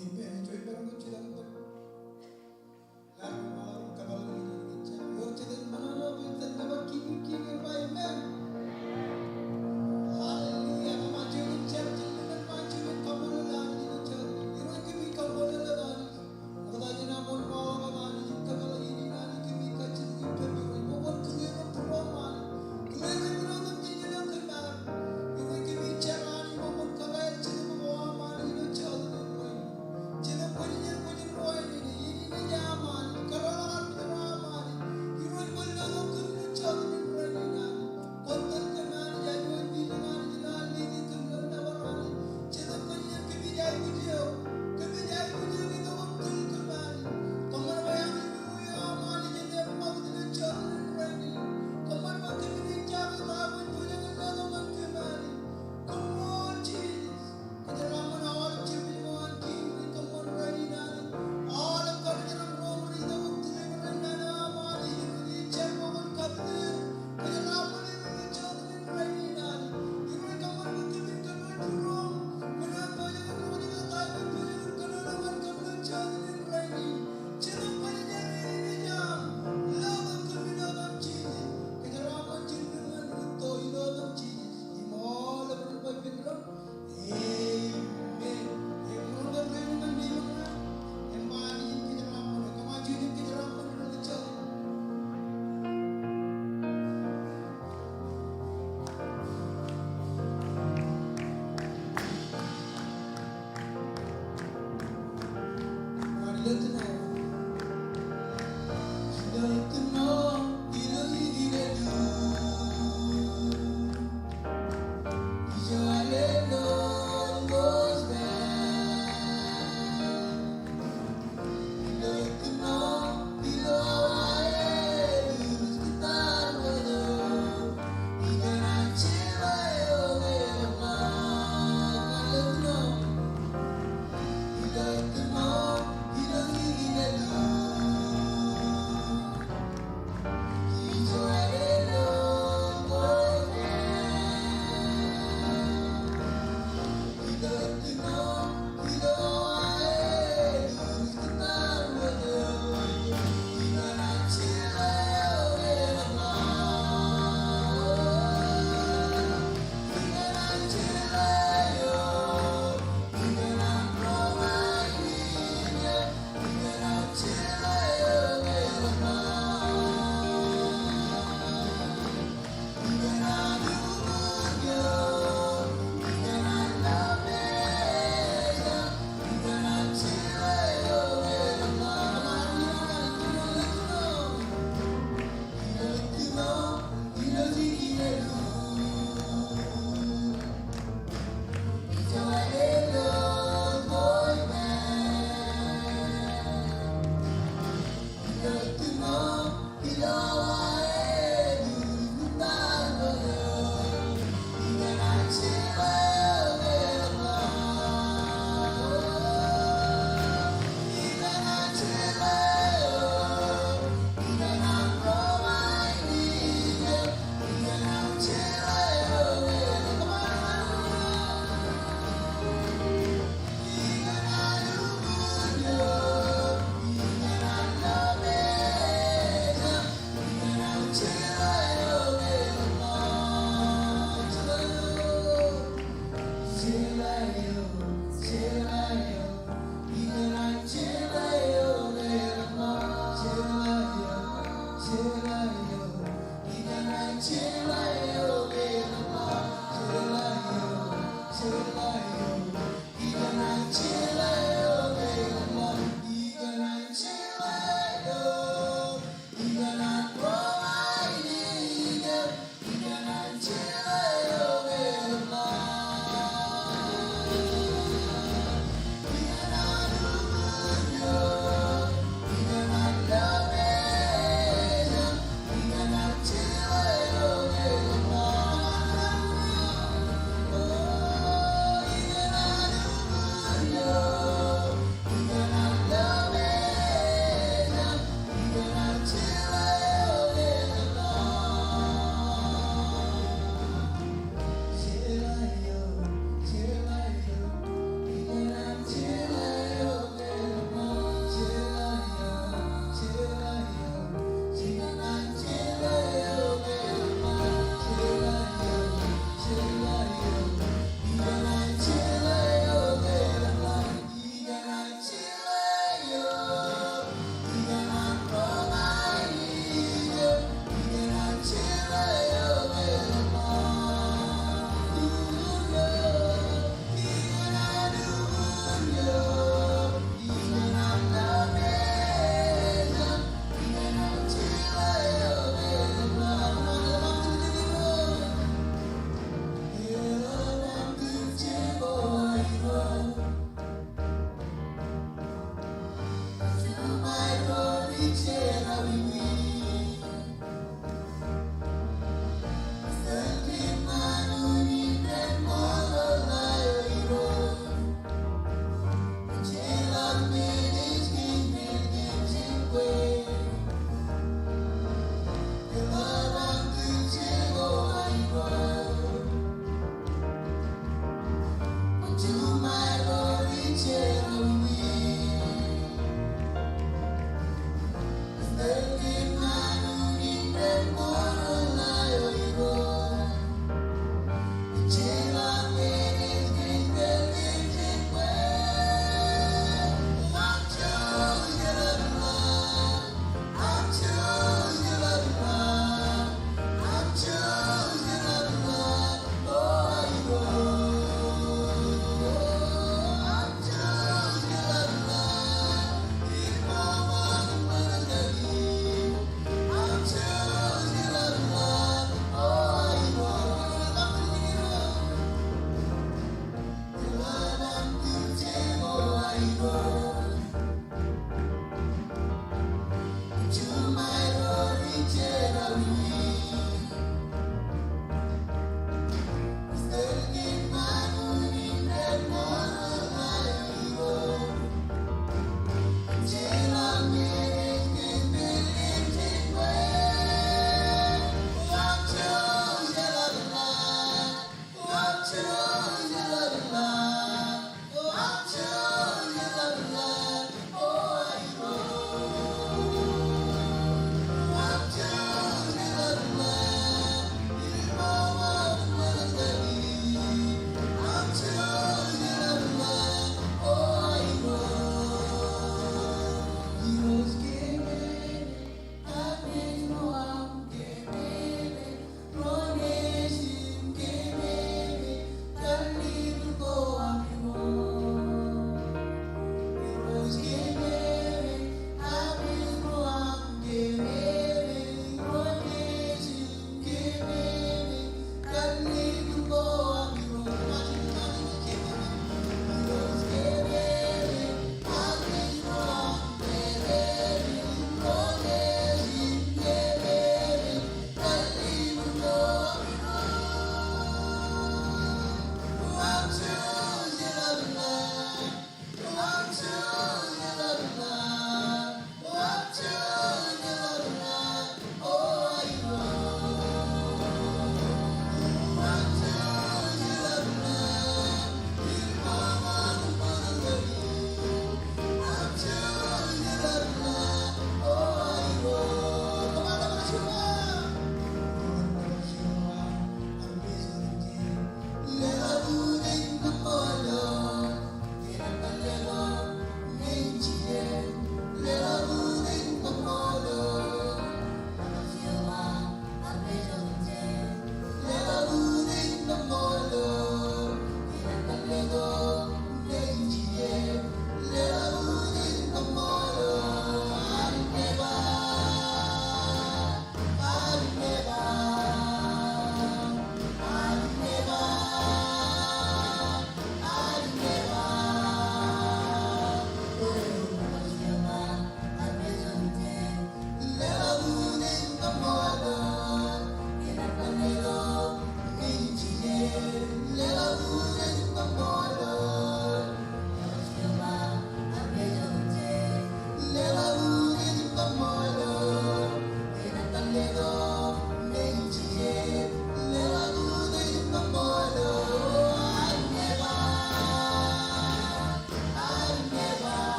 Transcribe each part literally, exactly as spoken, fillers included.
Amen. Ej juon maroñ in jilañ bwe ḷak ṃōṇōṇō kōpeḷḷọk ilo ṃōṇōṇō eo, jet eo ṃōṇōṇō bwe jen kōpeḷḷọk King of Kings and Lord of Lords. Amen. Hallelujah. Kōṃṃan juon in jar, jen kōṃṃan juon in kaṃṃoolol Anij ilo jota. Irooj, kōmij kaṃṃoolol eok Anij. Ṃokta jān aṃ wōnṃaanḷọk Anij im kōpeḷḷọk iien in Anij, kōmij kajjitōk ippem Irooj. Bwe kwōn kile ro būruōm Anij. Kile ro im ilo etan Jisōs ilo kōm ar. Irooj, kōmij jar Anij bwe kwōn kōpād Jetōb ko aṃ Anij ilo jota in rainin. Jetōb Kwōjarjar, Kwōjarjar, iien in ej aṃ Anij, kōrọọl armej ro aṃ Anij. Irooj, kwōn lo kōm ilo jota in rainin Anij. Kwōn tōl kōm Anij, aikuj in Anij, ilo an ledik kōm ilo nōbar Anij. Jetōb Kwōjarjar, kōmij aikuj eok, kōmij aikuj eok itok im tōl kōm Anij. Kōṃṃan bwe aṃ Irooj eo aṃ Anij en eṃṃakūt ilo jota in rainin. Kōṃṃan bwe kōmin ejjab etal bwe kwōj pojak in lo tok ñan kōm Anij. Koṃṃool Jisōs. Kōjeraaṃṃan aolep jepej ko an King, rej kōṃṃan rainin Anij. Aolep karijeran ro rej itok im deliver nana aṃ Anij, Irooj, ij jar bwe kwōn kapit er. Kōjeraaṃṃan Irooj ilo jota in rainin Anij. Irooj, kōṃṃan bwe kōmin kōnooj būruōm. Kōn aṃ pojak in rōkjeke, kōn aṃ pojak in kōnono ñan kōm ilo jota in rainin. Jetōb Kwōjarjar, iien in ej aṃ. Lo tok kōm ilo etan Jisōs. Kōjeraaṃṃan jilkinḷọk ñan rūtto ilo etan Jisōs. Im aolep ren ba ippān doon. Amen. Im ren ba ippān doon, im ba Anij in kōjeraaṃṃan. Kōṃṃan juon im kōjeraaṃṃan ilo jota.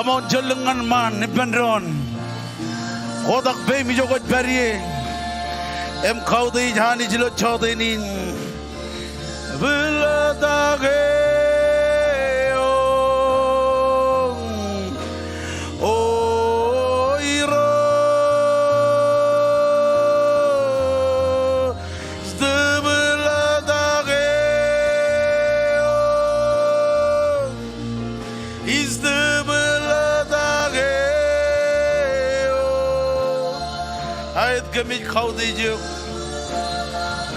Come on, jolōñ ñan ṃaan ippān doon. Kotak peiṃ ijo kwōj pād ie im kautiej Anij ilo jọteen in. Bōltake eō, O Irooj, bōltake eō, bōltake Kōmij kautiej eok.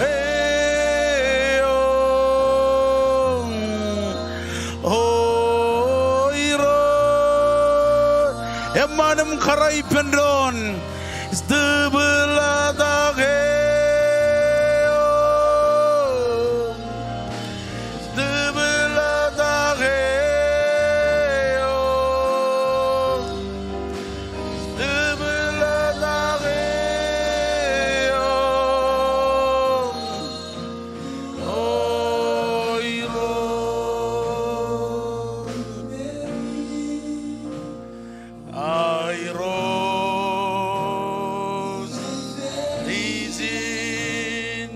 Eo, o Irooj, eṃṃan im kōrā ippān doon. Step ḷọk eo. Step ḷọk eo. Step ḷọk eo. O Irooj. Irooj, ijin,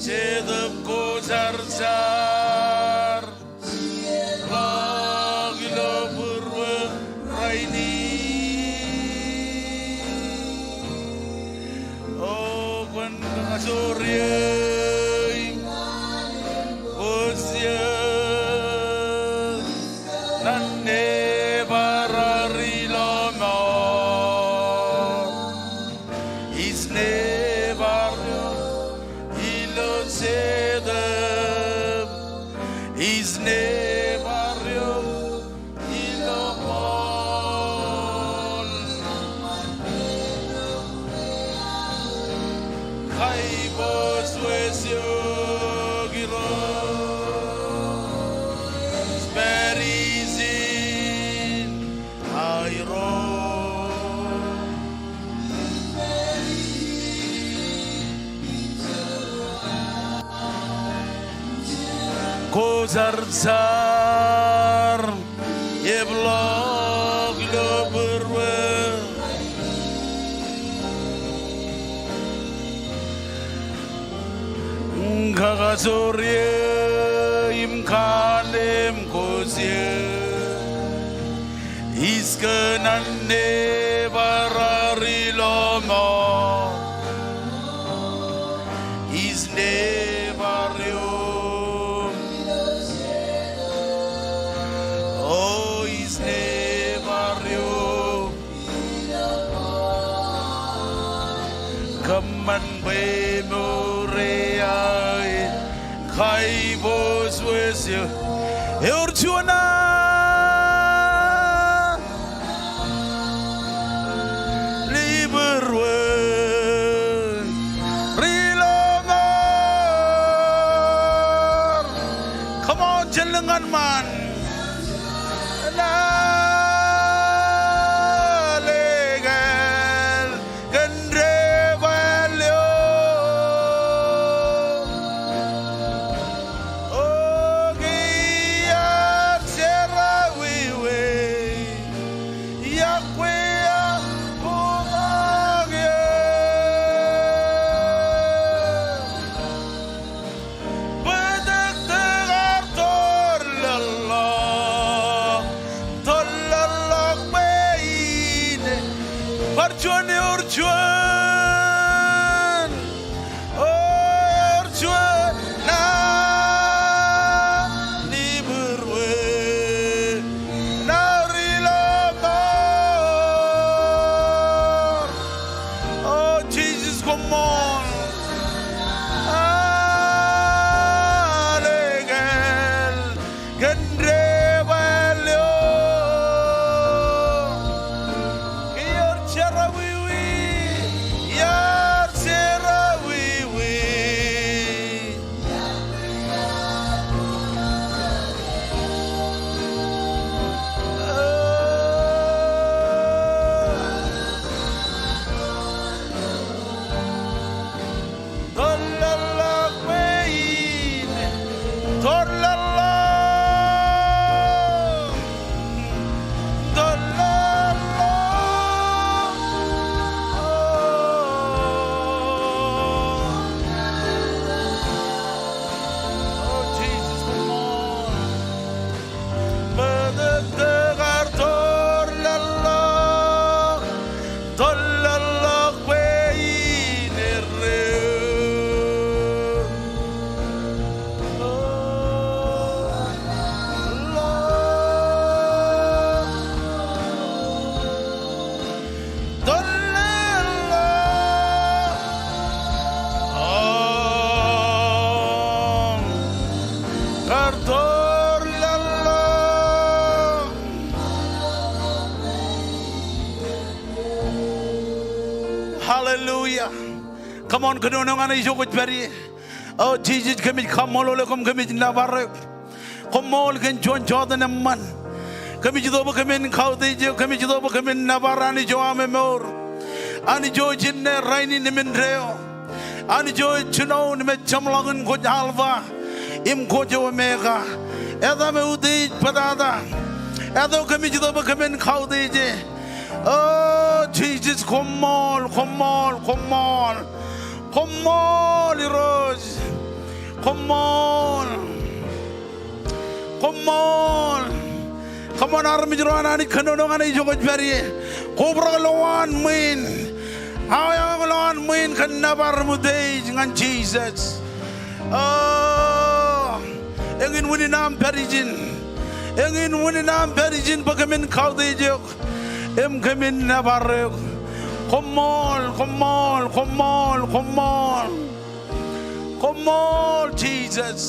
Jetōb Kwōjarjar, ḷọk ilo būruō rainin. O kwōn kakajoor eō im kōj eō ñan nebar ilo ṃool. Ij nebar eok ilo Jetōb. Ij nebar eok ilo ṃool. Kaibōjwōj eok Irooj. Pād ijin, Irooj. Kwōjarjar im ḷọk ilo būruō. Kakajoor eō im kanooj kōj eō. Ij kōṇaan nebar ilo ṃool. Ij nebar eok. O ij nebar eok. Kōṃṃan bwe mour eo aō ej kaibōjwōj. Ewōr juon an ḷe būruō ilo ṃool. Come on, jen lōñ ñan ṃaan. Nalekāāl kōn debwāāl eo. O ke iar jerọwiwi. Iọkwe eok, koṃṃool eō. Bōtōktōk ar tōrḷọkḷọk, tōrḷọkḷọk bwe in. Bar juon, ewōr juon. O ewōr juon an ḷe būruō ṇa ilo ṃool. O Jisōs, koṃṃool. Nalekāāl kōn debwāāl eo. Iar jerọwiwi, iar jerọwiwi. Tōrḷọkḷọk bwe in. Tōrḷọkḷọk. Tōrḷọkḷọk. Oh, Jesus, come on. Bōtōktōk ar tōrḷọkḷọk, tōrḷọkḷọk bwe in erreo. Hallelujah. Come on, kōnono ñan ijo kwōj pād ie. O Jisōs, kōmij kaṃṃoolol eok im kōmij nōbar eok. Koṃṃool kōn juon jota eṃṃan. Kōmij itok bwe kōmin kautiej eok, kōmij itok bwe kōmin nōbar Anij eo aṃ emour. Anij eo ej inne, rainin im indeeo. Anij eo ej jinoin im ej jeṃḷọkin, kwōj Alpha im kwōj Omega. Eta im utiej, bōtata. Eta eo kōmij itok bwe kōmin kautiej e. O Jisōs, koṃṃool, koṃṃool, koṃṃool. Koṃṃool Irooj. Koṃṃool. Koṃṃool. Come on, armej ro an Anij, kōnono ñan ijo kwōj pād ie. Kobrak lowaan ṃwiin. Aoeaoñ lowaan ṃwiin kōn nōbar im utiej ñan Jisōs. O, eñin unin aṃ pād ijin. Eñin unin aṃ pād ijin bwe kōmin kautiej eok im kōmin nōbar eok. Koṃṃool, koṃṃool, koṃṃool, koṃṃool. Koṃṃool Jisōs.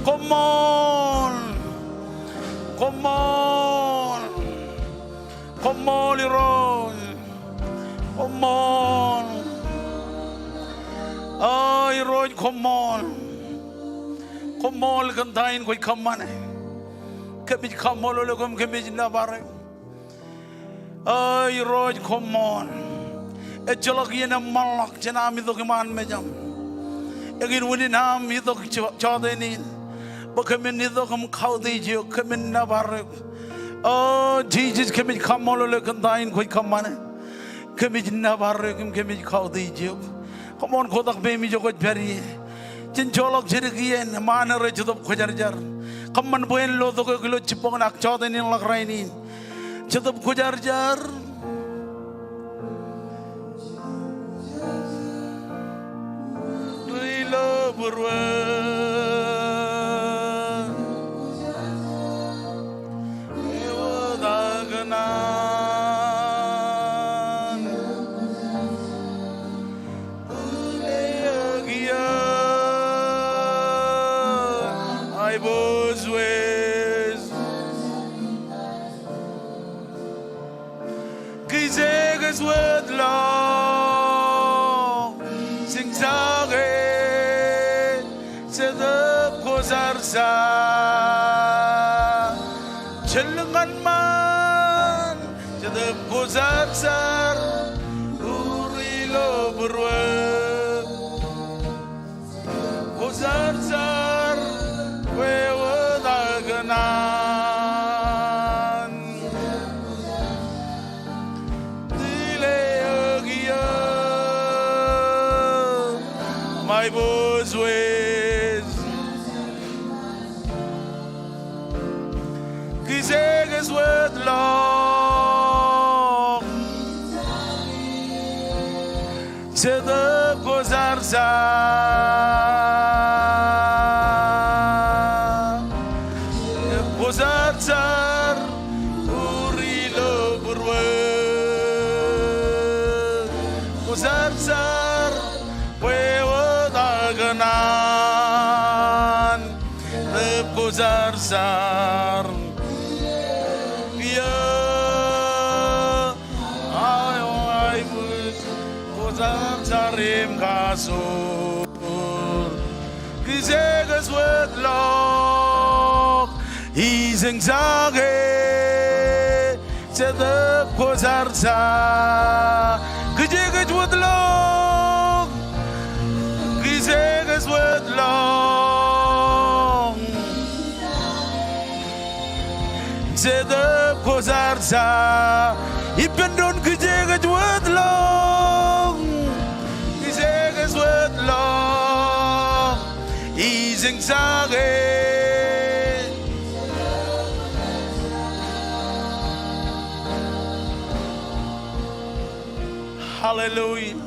Koṃṃool. Koṃṃool. Koṃṃool Irooj. Koṃṃool. O Irooj, koṃṃool. Koṃṃool kōn ta in kwōj kōṃṃane. Kōmij kaṃṃoolol eok im kōmij nōbar eok. O Irooj, koṃṃool. Ejjeḷọk iien eṃṃanḷọk jān am itok iṃaan mejaṃ. Eñin unin am itok jo-, jọteen in bwe kōmin itok im kautiej eok, kōmin nōbar eok. O Jisōs, kōmij kaṃṃoolol eok kōn ta in kwōj kōṃṃane. Kōmij nōbar eok im kōmij kautiej eok. Come on, kotak peiṃ ijo kwōj pād ie. Jen joḷọk jidik iien, ṃaan eo rej Jetōb Kwōjarjar. Kōṃṃan bwe en lotok eok ilo jibboñ in ak jọteen in ḷọk rainin. Jetōb Kwōjarjar. Ri ilo būruō. Ewōt aō kōṇaan. Ukeik eō. Aiboojoj. Kijeekej wōtlọk, jiñjake, Jetōb Kwōjarjar. Jān lōñan ṃaan, Jetōb Kwōjarjar, uri ilo būruō. Kwōjarjar, kwe wōt aō kōṇaan. Tile eō kiiō, aiboojoj. Kijeekej wōtlọk, Jetōb Kwōjarjar. Kwōjarjar, uri ilo būruō. Kwōjarjar, kwe wōt aō kōṇaan. Jetōb Kwōjarjar. Kiiō, aō aiboojoj, kwōjarjar im kajoor. Kijeekej wōtlọk, ijeñjake, Jetōb Kwōjarjar. Kijeekej wōtlọk. Kijeekej wōtlọk. Jetōb Kwōjarjar. Ippān doon, kijeekej wōtlọk. Kijeekej wōtlọk. Ijeñjake. Hallelujah.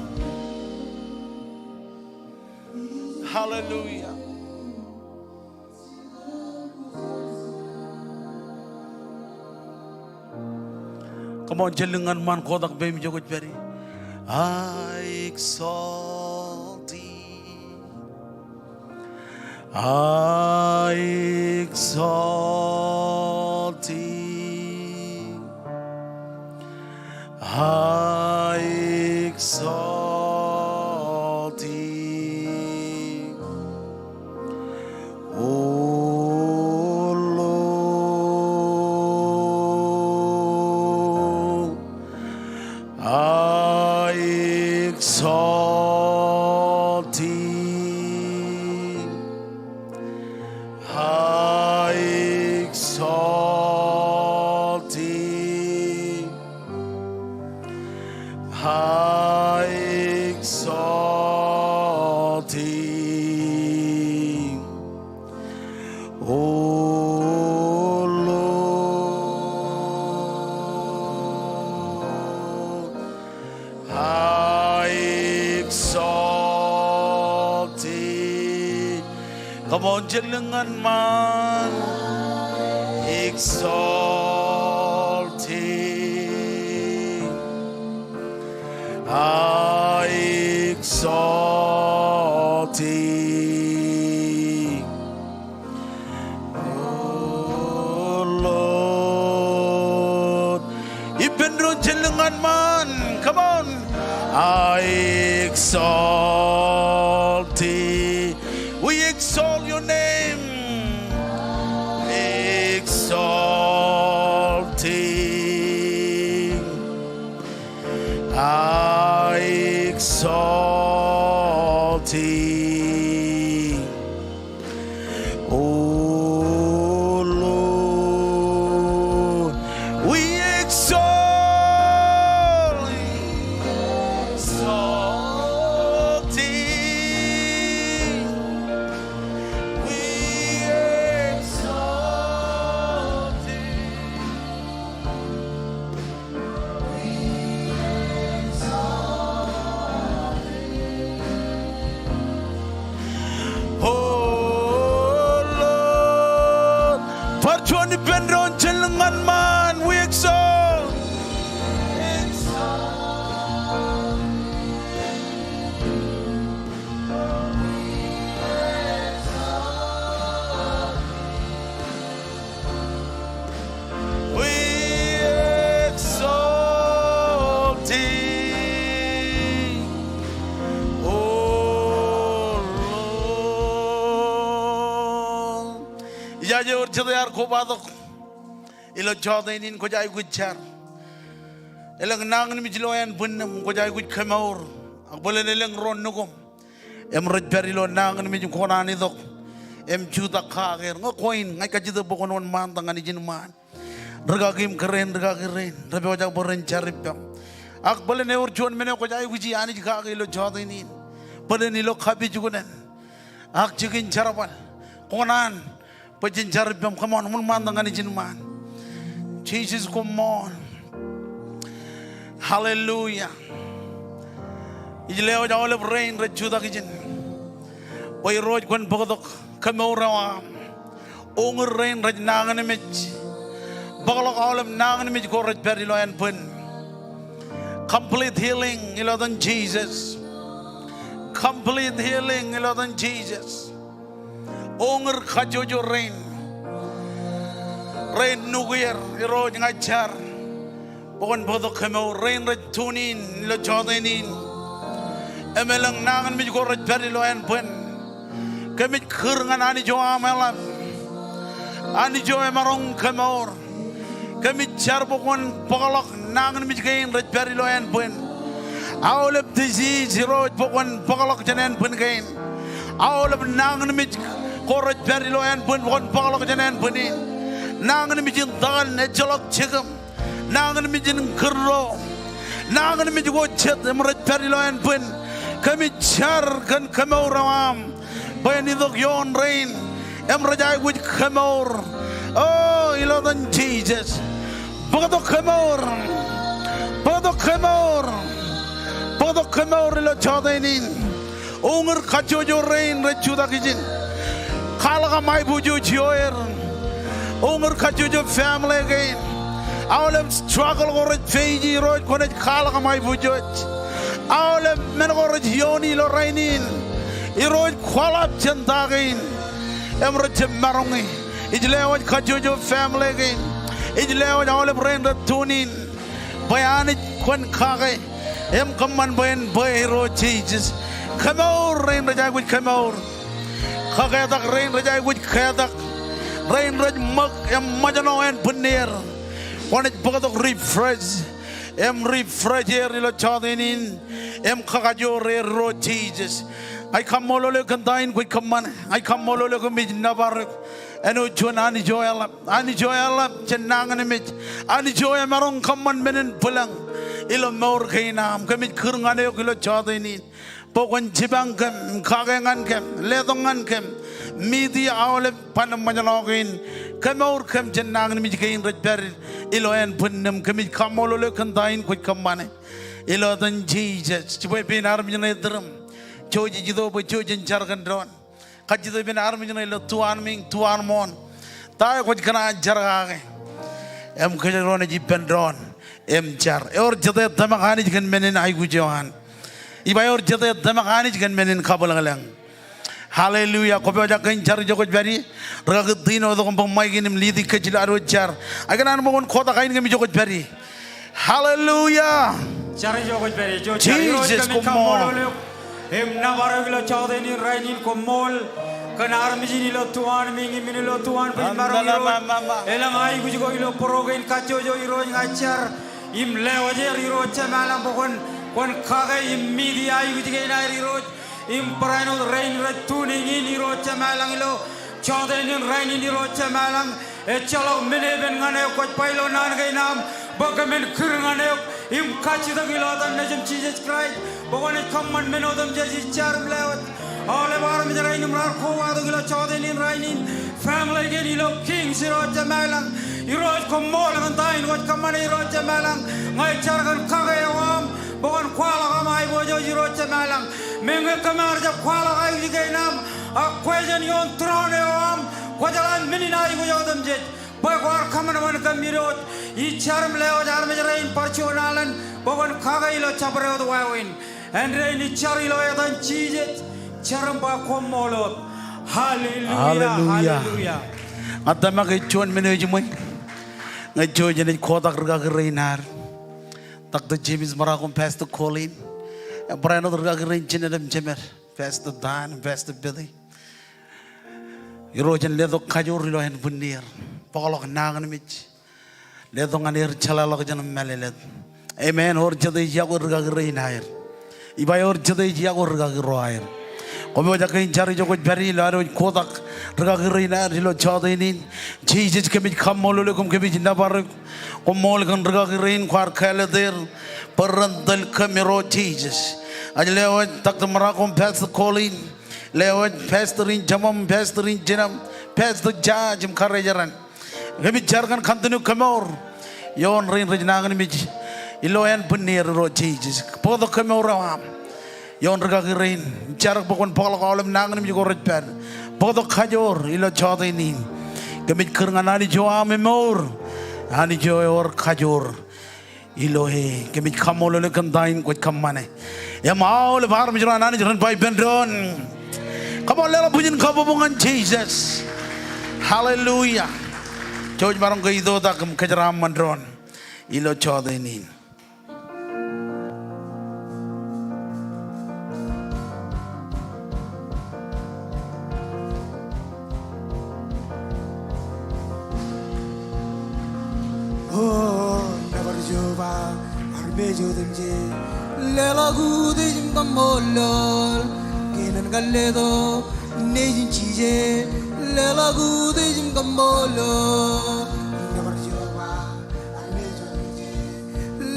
Hallelujah. Come on, jān lōñan ṃaan, kotak peiṃ ijo kwōj pād ie. I exalt thee. I exalt thee. I exalt Come on, jen lōñ ñan ṃaan. Exalting. I exalting. Oh Lord. Ippān doon jen lōñ ñan ṃaan. Come on. I exalt thee. We exalt your name. Exalting. I exalting. Oh Lord, we exalt, exalting. We exalting. Oh Lord. Bar juon ippān doon jen lōñ ñan ṃaan. We exalt. We exalt thee, O Lord. Ijaje wōr jete ear kobatok ilo jọteen in kwōj aikuj jar. Elōñ nañinmej ilo ānbwinnem kwōj aikuj kemour. Ak bōlen elōñ ro nukuṃ im rej pād ilo nañinmej im kōṇaan itok im jutak kake er. Ñe kwe in, ña ij kajjitōk bwe kwōn wōnṃaantak ñan ijin ṃaan. Rikaki im kōrā in, rikaki rein, rej pojak bwe ren jar ippaṃ. Ak bōlen ewōr juon men eo kwōj aikuji Anij kake ilo jọteen in, bōlen ilo kapijuknen, ak jikin jerbal, kōṇaan, bwe jen jar ippaṃ. Come on, wōnṃaantak ñan ijin ṃaan. Jisōs, come on. Hallelujah. Ij lewōj aolep rein rej jutak ijin bwe Irooj kwōn bōktok kemour eo aṃ. Uñūr rein rej nañinmej. Bōkḷọk aolep nañinmej ko rej pād ilo ānbwin. Complete healing ilo etan Jisōs. Complete healing ilo etan Jisōs. Uñūr kajjojo rein. Rein nukwier, Irooj ña ij jar bwe kwōn bōktok kemour. Rein rej tune in ilo jọteen in im elōñ nañinmej ko rej pād ilo ānbwin. Kōmij kūr ñan Anij eo aṃ eḷap. Anij eo emaroñ kemour. Kōmij jar bwe kwōn bōkḷọk nañinmej kein rej pād ilo ānbwin. Aolep disease, Irooj, bwe kwōn bōkḷọk jān ānbwin kein. Aolep nañinmej ko rej pād ilo ānbwin, bwe kwōn bōkḷọk jān ānbwin in. Nañinmej in tōl, ejjeḷọk jikiṃ. Nañinmej in kūrro. Nañinmej ko jet im rej pād ilo ānbwin. Kōmij jar kōn kemour eo aṃ bwe en itok ioon rein im rej aikuj kemour. O, ilo etan Jisōs. Bōktok kemour. Bōktok kemour. Bōktok kemour ilo jọteen in. Uñūr kajjojo rein rej jutak ijin. Kwaḷọk aṃ aiboojoj ioer. Uñūr kajjojo family kein. Aolep struggle ko rej face, Irooj kwōnaaj kwaḷọk aṃ aiboojoj. Aolep men ko rej iooni ilo rainin, Irooj kwaḷọk jān ta kein im rej jab maroñi. Ij lewōj kajjojo family kein. Ij lewōj aolep rein rej tune in bwe Anij kwōn kake im kōṃṃan bwe en bwe, Irooj Jisōs. Kemour rein rej aikuj kemour. Kaketak rein rej aikuj ketak. Rein rej ṃōk im ṃōjṇọ ānbwinnier, kwōnaaj bōktok refresh im refresh er ilo jọteen in im kakajoor er, Irooj Jisōs. Ña ij kaṃṃoolol eok kōn ta in kwōj kōṃṃane. Ña ij kaṃṃoolol eok im ij nōbar eok. Āinwōt juon Anij eo eḷap. Anij eo eḷap jān nañinmej. Anij eo emaroñ kōṃṃan men in bwilōñ ilo mour kein am. Kōmij kūr ñan eok ilo jọteen in bwe kwōn jipañ kōm, kake ñan kōm, letok ñan kōm, meet e aolep ban im ṃōjṇọ kein. Kemour kōm jān nañinmej kein rej pād ilo ānbwinnem. Kōmij kaṃṃoolol eok kōn ta in kwōj kōṃṃane. Ilo etan Jisōs. Jibwe pein armej ṇe tūrūṃ. Jouj ej itok bwe jouj jen jar kōn doon. kajjitōk ippān armej ṇe ilo tuanmiiñ, tuanmooṇ. Ta eo kwōj kōṇaan jar kake im kōjro naaj ippān doon im jar. Ewōr jete tōmak Anij kōn men in aikuj eo an. Ij ba ewōr jete tōmak Anij kōn men in kabwilōñlōñ. Hallelujah. Kwō pojak ke in jar ijo kwōj pād ie? Rikaki Tino, etke im bōk maik in im lead e kōj ilo ad wōj jar. Ak kōṇaan ṃōk wōn kotak ain kōm ijo kwōj pād ie. Hallelujah. Jar ijo kwōj pād ie. Ijo jar. Irooj, Jesus, kōmij koṃṃool. Kaṃṃoolol eok im nōbar eok ilo jọteen in rainin. Koṃṃool kōn armej in ilo tuanmiiñ im ilo tuanbwij maroñ, Irooj. Elōñ aikuj ko ilo bōro kein kajjojo, Irooj, ña ij jar im lewōj er, Irooj Jemem ilañ, bwe kwōn, kwōn kake im meet e aikuj kein aer, Irooj. Im barāinwōt rein rej tuning in, Irooj Jemem ilañ, ilo jọteen in rainin, Irooj Jemem ilañ. Ejjeḷọk men epen ñan eok, kwōj ba ilo naan kein aṃ bwe kōmin kūr ñan eok im kajjitōk ilo etan Nejūṃ Jisōs Kraist bwe kwōnaaj kōṃṃan men otemjej. Ij jar im lewōj aolep armej rein im raar kobatok ilo jọteen in rainin. Family kein ilo Kings, Irooj Jemem ilañ. Irooj, koṃṃool kōn ta in kwōj kōṃṃane, Irooj Jemem ilañ. Ña ij jar kōn kake eo aṃ bwe kwōn kwaḷọk aṃ aiboojoj, Irooj Jemem ilañ. Meñe kōm ar jab kwaḷọk aikuj kein aṃ, ak kwe jān ioon tūroon eo aṃ, kwōjeḷā men in aikuj otemjej bwe kwaar kōṃanṃan kōm, Irooj. Ij jar im lewōj armej rein bar juon alen bwe kwōn kake ilo jabdewōt wāween. Āindein ij jar ilo etan Jisōs, jar im ba koṃṃool wōt. Hallelujah, hallelujah. Ña tōmak ej juon men eo ejiṃwe. Ñe jej kotak rikaki rein ad, Doctor James Marakom, Pastor Colin, barāinwōt rikaki rein jined im jemed, Pastor Dan, Pastor Billy. Irooj, en letok kajoor ilo ānbwinnier, bōkḷọk nañinmej. Letok ñan er jeḷāḷọkjeṇ im mālōtlōt. Amen. Ewōr jete ej yokwe rikaki rein aer? Ij ba ewōr jete ej yokwe rikaki ro aer? Kwō pojak ke in jar ijo kwōj pād ie ilo ad wōj kotak rikaki rein aer ilo jọteen in. Jisōs, kōmij kaṃṃoolol eok im kōmij nōbar eok. Koṃṃool kōn rikaki rein kwaar kāālōt er bwe ren tōl kōm, Irooj Jisōs. Ij lewōj Doctor Marakom, Pastor Colin. Lewōj pastor in jemām, pastor in jinām, Pastor Jaj im karijeran. Kōmij jar kōn continue kemour ioon rein rej nañinmej ilo ānbwinnier, Irooj Jisōs. Bōktok kemour eo aṃ ioon rikaki rein. Jar bwe kwōn bōkḷọk aolep nañinmej ko rej pād. Bōktok kajoor ilo jọteen in. Kōmij kūr ñan Anij eo aṃ emour, Anij eo ewōr kajoor. Ilo e, kōmij kaṃṃoolol eok kōn ta in kwōj kōṃṃane. Im aolep armej ro an Anij ren ba ippān doon. Come on, leḷọk bwijin kabbokbok ñan Jisōs. Hallelujah. Jouj maroñ ke itoitak im kōjeraaṃṃan doon ilo jọteen in. O nōbar Jeova armej otemjej, leḷọk utiej im kaṃṃoolol. Kōn an kar letok Nejin Jisōs, leḷọk utiej im kaṃṃoolol. Nōbar Jeova armej otemjej,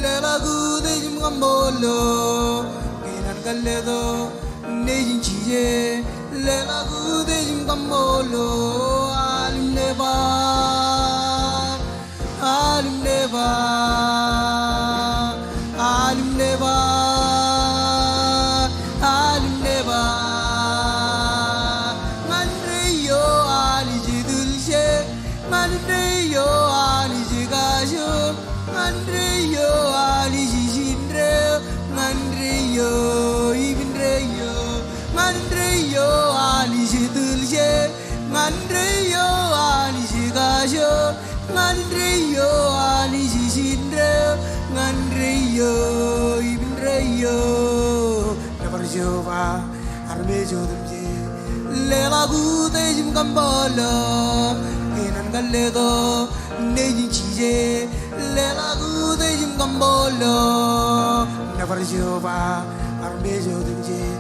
leḷọk utiej im kaṃṃoolol. Kōn an kar letok Nejin Jisōs, leḷọk utiej im kaṃṃoolol. Al im nōbar, al im nōbar, al im nōbar, al im nōbar. Ñan ri eo Anij etūlsek, ñan ri eo Anij ekajoor, ñan ri eo Anij ijin ro, ñan ri eo ibin ri eo, ñan ri eo Anij etūlsek, ñan ri eo Anij ekajoor, ñan ri eo Anij ijin ro, ñan ri eo ibin ri eo. Nōbar Jeova armej otemjej, leḷọk utiej im kaṃṃoolol. Kōn an kar letok Nejin Jisōs, leḷọk utiej im kaṃṃoolol. Nōbar Jeova armej otemjej,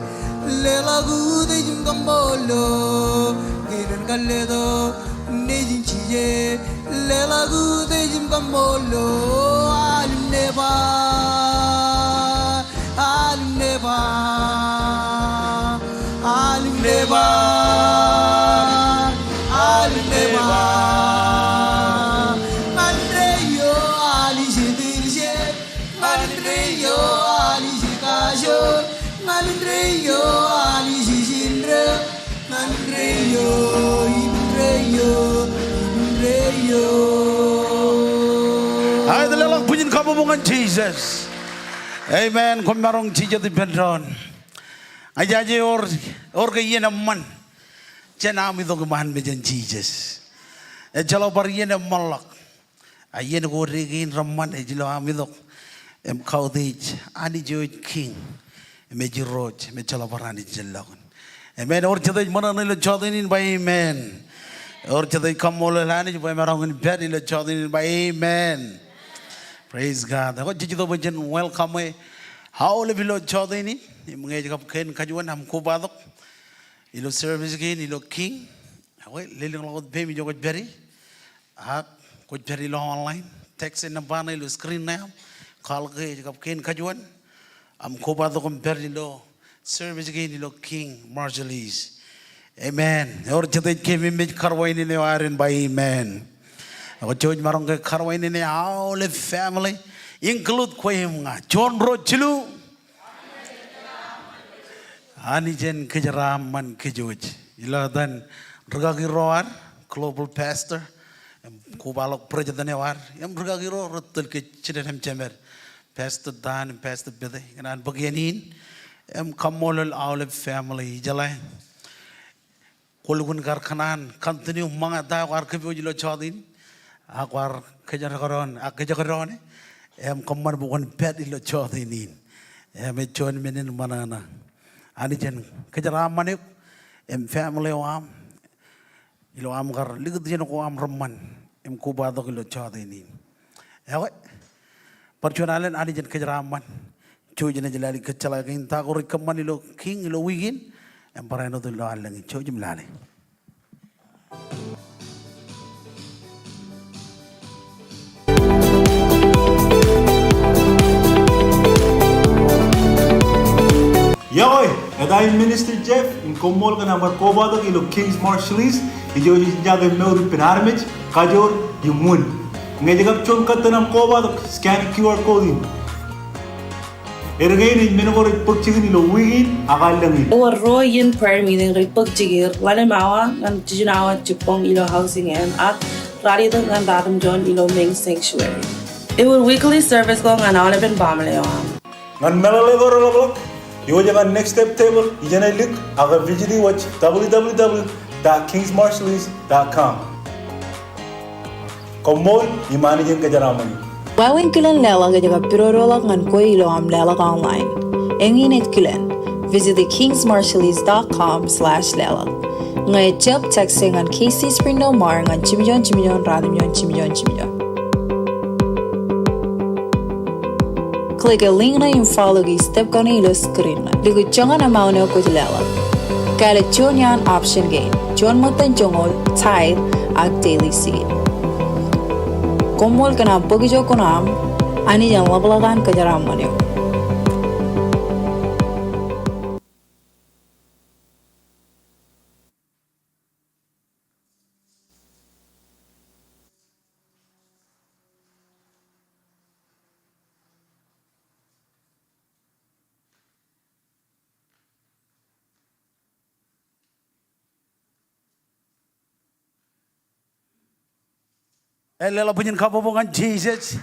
leḷọk utiej im kaṃṃoolol. Kōn an kar letok Nejin Jisōs, leḷọk utiej im kaṃṃoolol. Al im nōbar, al im nōbar, al im nōbar, al im nōbar. Ñan ri eo Anij etūlsek, ñan ri eo Anij ekajoor, ñan ri eo Anij ijin ro, ñan ri Aet, leḷọk bwijin kabbokbok ñan Jisōs. Amen. Koṃ maroñ jijet ippān doon. Ij jaje ewōr, ewōr ke iien eṃṃan jān am itok iṃaan mejān Jisōs. Ejjeḷọk bar iien eṃṃanḷọk. A iien ko dee kein reṃṃan ej ilo am itok im kautiej Anij eo ej Kiiñ im ej Irooj im ejjeḷọk bar anij jān lọkun. Amen. Ewōr jet ej ṃōṇōṇō ilo jọteen in ba amen. Ewōr jet ej kaṃṃoolol Anij bwe emaroñ in pād ilo jọteen in ba amen. Praise God. Ekwe jej itok bwe jen welcome e aolep ilo jọteen in. Im ñe ej kab kein kajuon aṃ kobatok ilo service kein ilo Kiiñ, ekwe lelōñḷọk wōt peiṃ ijo kwōj pād ie. Ak kwōj pād ilo online, text e nōṃba ṇe ilo screen ṇe aṃ, call ke ej kab kein kajuon aṃ kobatok im pād ilo service kein ilo Kiiñ Marshallese. Amen. Ewōr jet ej keememej karuwainene eo ad in ba amen. Ak jouj maroñ ke karuwainene aolep family, include kwe im ña. Juon, ruo, jilu. Anij en kōjeraaṃṃan kōj wōj. Ilo etan rūkaki ro ad, global pastor, im kobaḷọk president eo ad, im rūkaki ro rej tōl kōj jined im jemed, Pastor Dan im Pastor Pete, ikōṇaan bōk iien in im kaṃṃoolol aolep family. Ijeḷā kwō lukkuun kar kōṇaan continue ṃōñā ta eo kwaar kōpooj ilo jọteen in, ak kwaar kōjekdọọn, ak kōjekdọọn e, im kōṃṃan bwe kwōn pād ilo jọteen in. Im ej juon men in ṃōṇōṇō. Anij en kōjeraaṃṃan eok im family eo aṃ ilo aṃ kar likūt iien ko aṃ reṃṃan im kobatok ilo jọteen in. Ekwe, bar juon alen, Anij en kōjeraaṃṃan. Jouj im ej lale kōjjeḷā kein ta ko rej kōṃṃan ilo Kiiñ ilo wiik in, im barāinwōt ilo allōñ in. Jouj im lale. Iọkwe, eta in Minister Jeff in koṃṃool kōn aṃ kar kobatok ilo Kiiñ Marshallese. Ijo ej jake mour ippān armej, kajoor im wūn. Ñe ej kab juon kōttan aṃ kobatok, scan Q R code in. Erkein ej men ko rej bōk jikin ilo wiik in ak allōñ in. Ewōr ruo iien prayer meeting rej bōk jikier, ḷalem awa ñan jiljino awa jibboñ ilo Housing Inn ak ralitōk ñan ratimjuon ilo main sanctuary. Ewōr weekly service ko ñan aolepen baaṃle eo aṃ. Ñan meḷeḷe ko reḷapḷọk, iwōj ñan Next Step Table ijeṇe lik ak visit e wōj W W W dot kingsmarshallese dot com. Koṃṃool im Anij en kōjeraaṃṃan eok. Wāween kilen leḷọk ej kab pidodoḷọk ñan kwe ilo aṃ leḷọk online. Eñin ej kilen, visit kingsmarshallese dot com slash leḷọk. Ñe ejjab, text e ñan K C Springdale Mar ñan jimjuon jimjuon ratimjuon jimjuon jimjuon. Click e link ṇe im follow e step kaṇe ilo screen ṇe. Likūt joñan amount eo kwōj leḷọk. Kāālōt juon iaan option kein, juon ṃōttan joñoul, tithe, ak daily seed. Koṃṃool kōn aṃ bōk ijo kuṇaaṃ. Anij en ḷapḷọk an kōjeraaṃṃan eok. Ej leḷọk bwijin kabbokbok ñan Jisōs.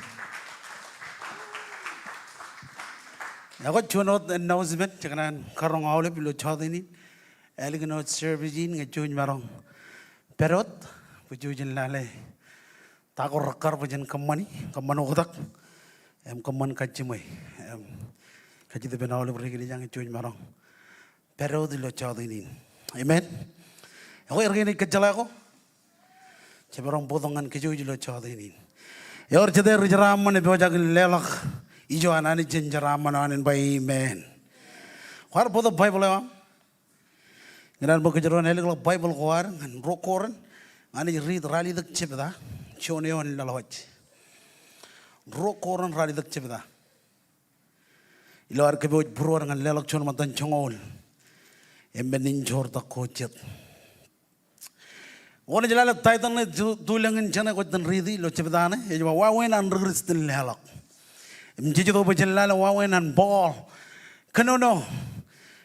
Ekwe juon wōt announcement, jekōṇaan karoñ aolep ilo jọteen in. Ālikin wōt service in ñe jouj maroñ pād wōt, bwe jouj in lale ta ko rekkar bwe jen kōṃṃani, kōṃṃan oktak, im kōṃṃan kajjiṃwe, im kajjitōk ippān aolep ri-kinikiin ñe jouj maroñ pād wōt ilo jọteen in. Amen. Ekwe erkein ej kōjjeḷā ko, jemaroñ bōktok ñan kōj wōj ilo jọteen in. Ewōr jete ri-jeraaṃṃan epojak in leḷọk ijo an Anij en jeraaṃṃan eo an in ba amen. Kwaar bōktok Baibōḷ eo aṃ. Ñe enaaj bōk kōjro en ālikḷọk Baibōḷ ko ad ñan ruo Korint, ña ij riit ralitōk jebta, juon eoon laḷwaj. Ruo Korint ralitōk jebta. Ilo ad kōpooj būruod ñan leḷọk juon ṃōttan joñoul im men in joortak ko jet. Wōn ej lale title ṇe, tulōñ in jeṇe kwōj itōn riiti ilo jebta ṇe, ej ba wāween an ri-Kristian leḷọk. Im jej itok bwe jen lale wāween an Paul kōnono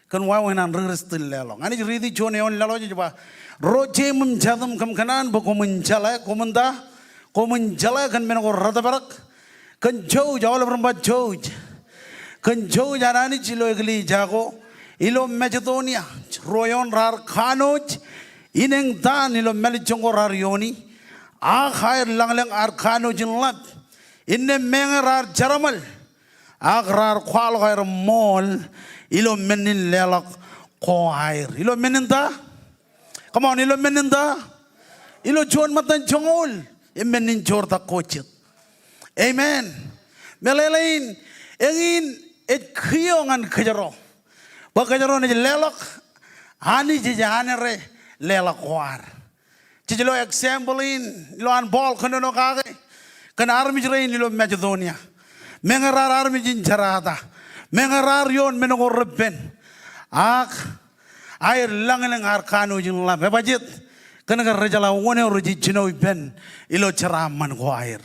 kōn wāween an ri Kristian leḷọk. Anij riiti juon eoon laḷ eo ej ba, ro jeim im jatūm kōm kōṇaan bwe koṃwin jeḷā, koṃwin ta, koṃwin jeḷā kōn men ko retōprak, kōn jouj, aolep ren ba jouj, kōn jouj an Anij ilo eklejia ko ilo Masedonia. Ruo eoon raar kanooj in eñtaan ilo mālejjoñ ko raar iooni, ak aer lañlōñ ear kanooj in ḷap, innām meñe raar jerbal, ak raar kwaḷọk aer ṃool ilo men in leḷọk ko aer. Ilo men in ta? Come on, ilo men in ta? Ilo juon ṃōttan joñoul im men in joortak ko jet. Amen. Meḷeḷein, eñin ej kiiō ñan kōjro bwe kōjro naaj leḷọk Anij ej anere leḷọk ko ad. Jej lo example in ilowaan Paul kōnono kake kōn armej rein ilo Masedonia. Meñe raar armej in jerata, meñe raar ioon men ko repen, ak aer lañlōñ ear kanooj in ḷap. Ebajet? Kōnke rejeḷā wōn eo rej jino ippān ilo jeraaṃṃan ko aer.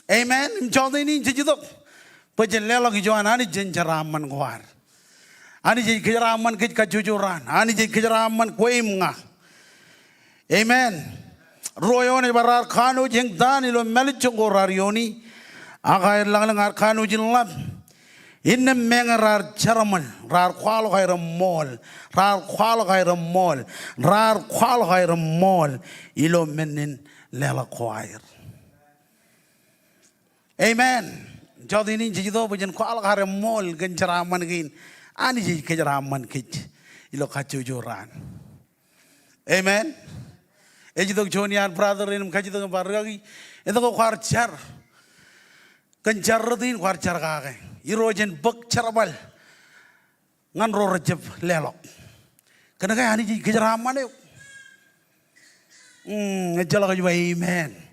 Amen. Im jọteen in jej itok bwe jen leḷọk ijo an Anij jān jeraaṃṃan ko ad. Anij ej kōjeraaṃṃan kōj kajjojo raan. Anij ej kōjeraaṃṃan kwe im ña. Amen. Ruo eoon ej ba raar kanooj eñtaan ilo mālejjoñ ko raar iooni, ak aer lañlōñ ear kanooj in ḷap, innām meñe raar jerbal, raar kwaḷọk aer ṃool, raar kwaḷọk aer ṃool, raar kwaḷọk aer ṃool ilo men in leḷọk ko aer. Amen. Jọteen in jej itok bwe jen kwaḷọk ad eṃṃool kōn jeraaṃṃan kein. Anij ej kōjeraaṃṃan kōj ilo kajjojo raan. Amen. Ej itok juon iaan brother rein im kajjitōk im ba, rūkaki, etke kwaar jar? Kōn jar rot in kwaar jar kake. Irooj en bōk jerbal ñan ro rejjab leḷọk. Kōnke Anij ej kōjeraaṃṃan eok. Mm, ejjeḷọk ej ba amen.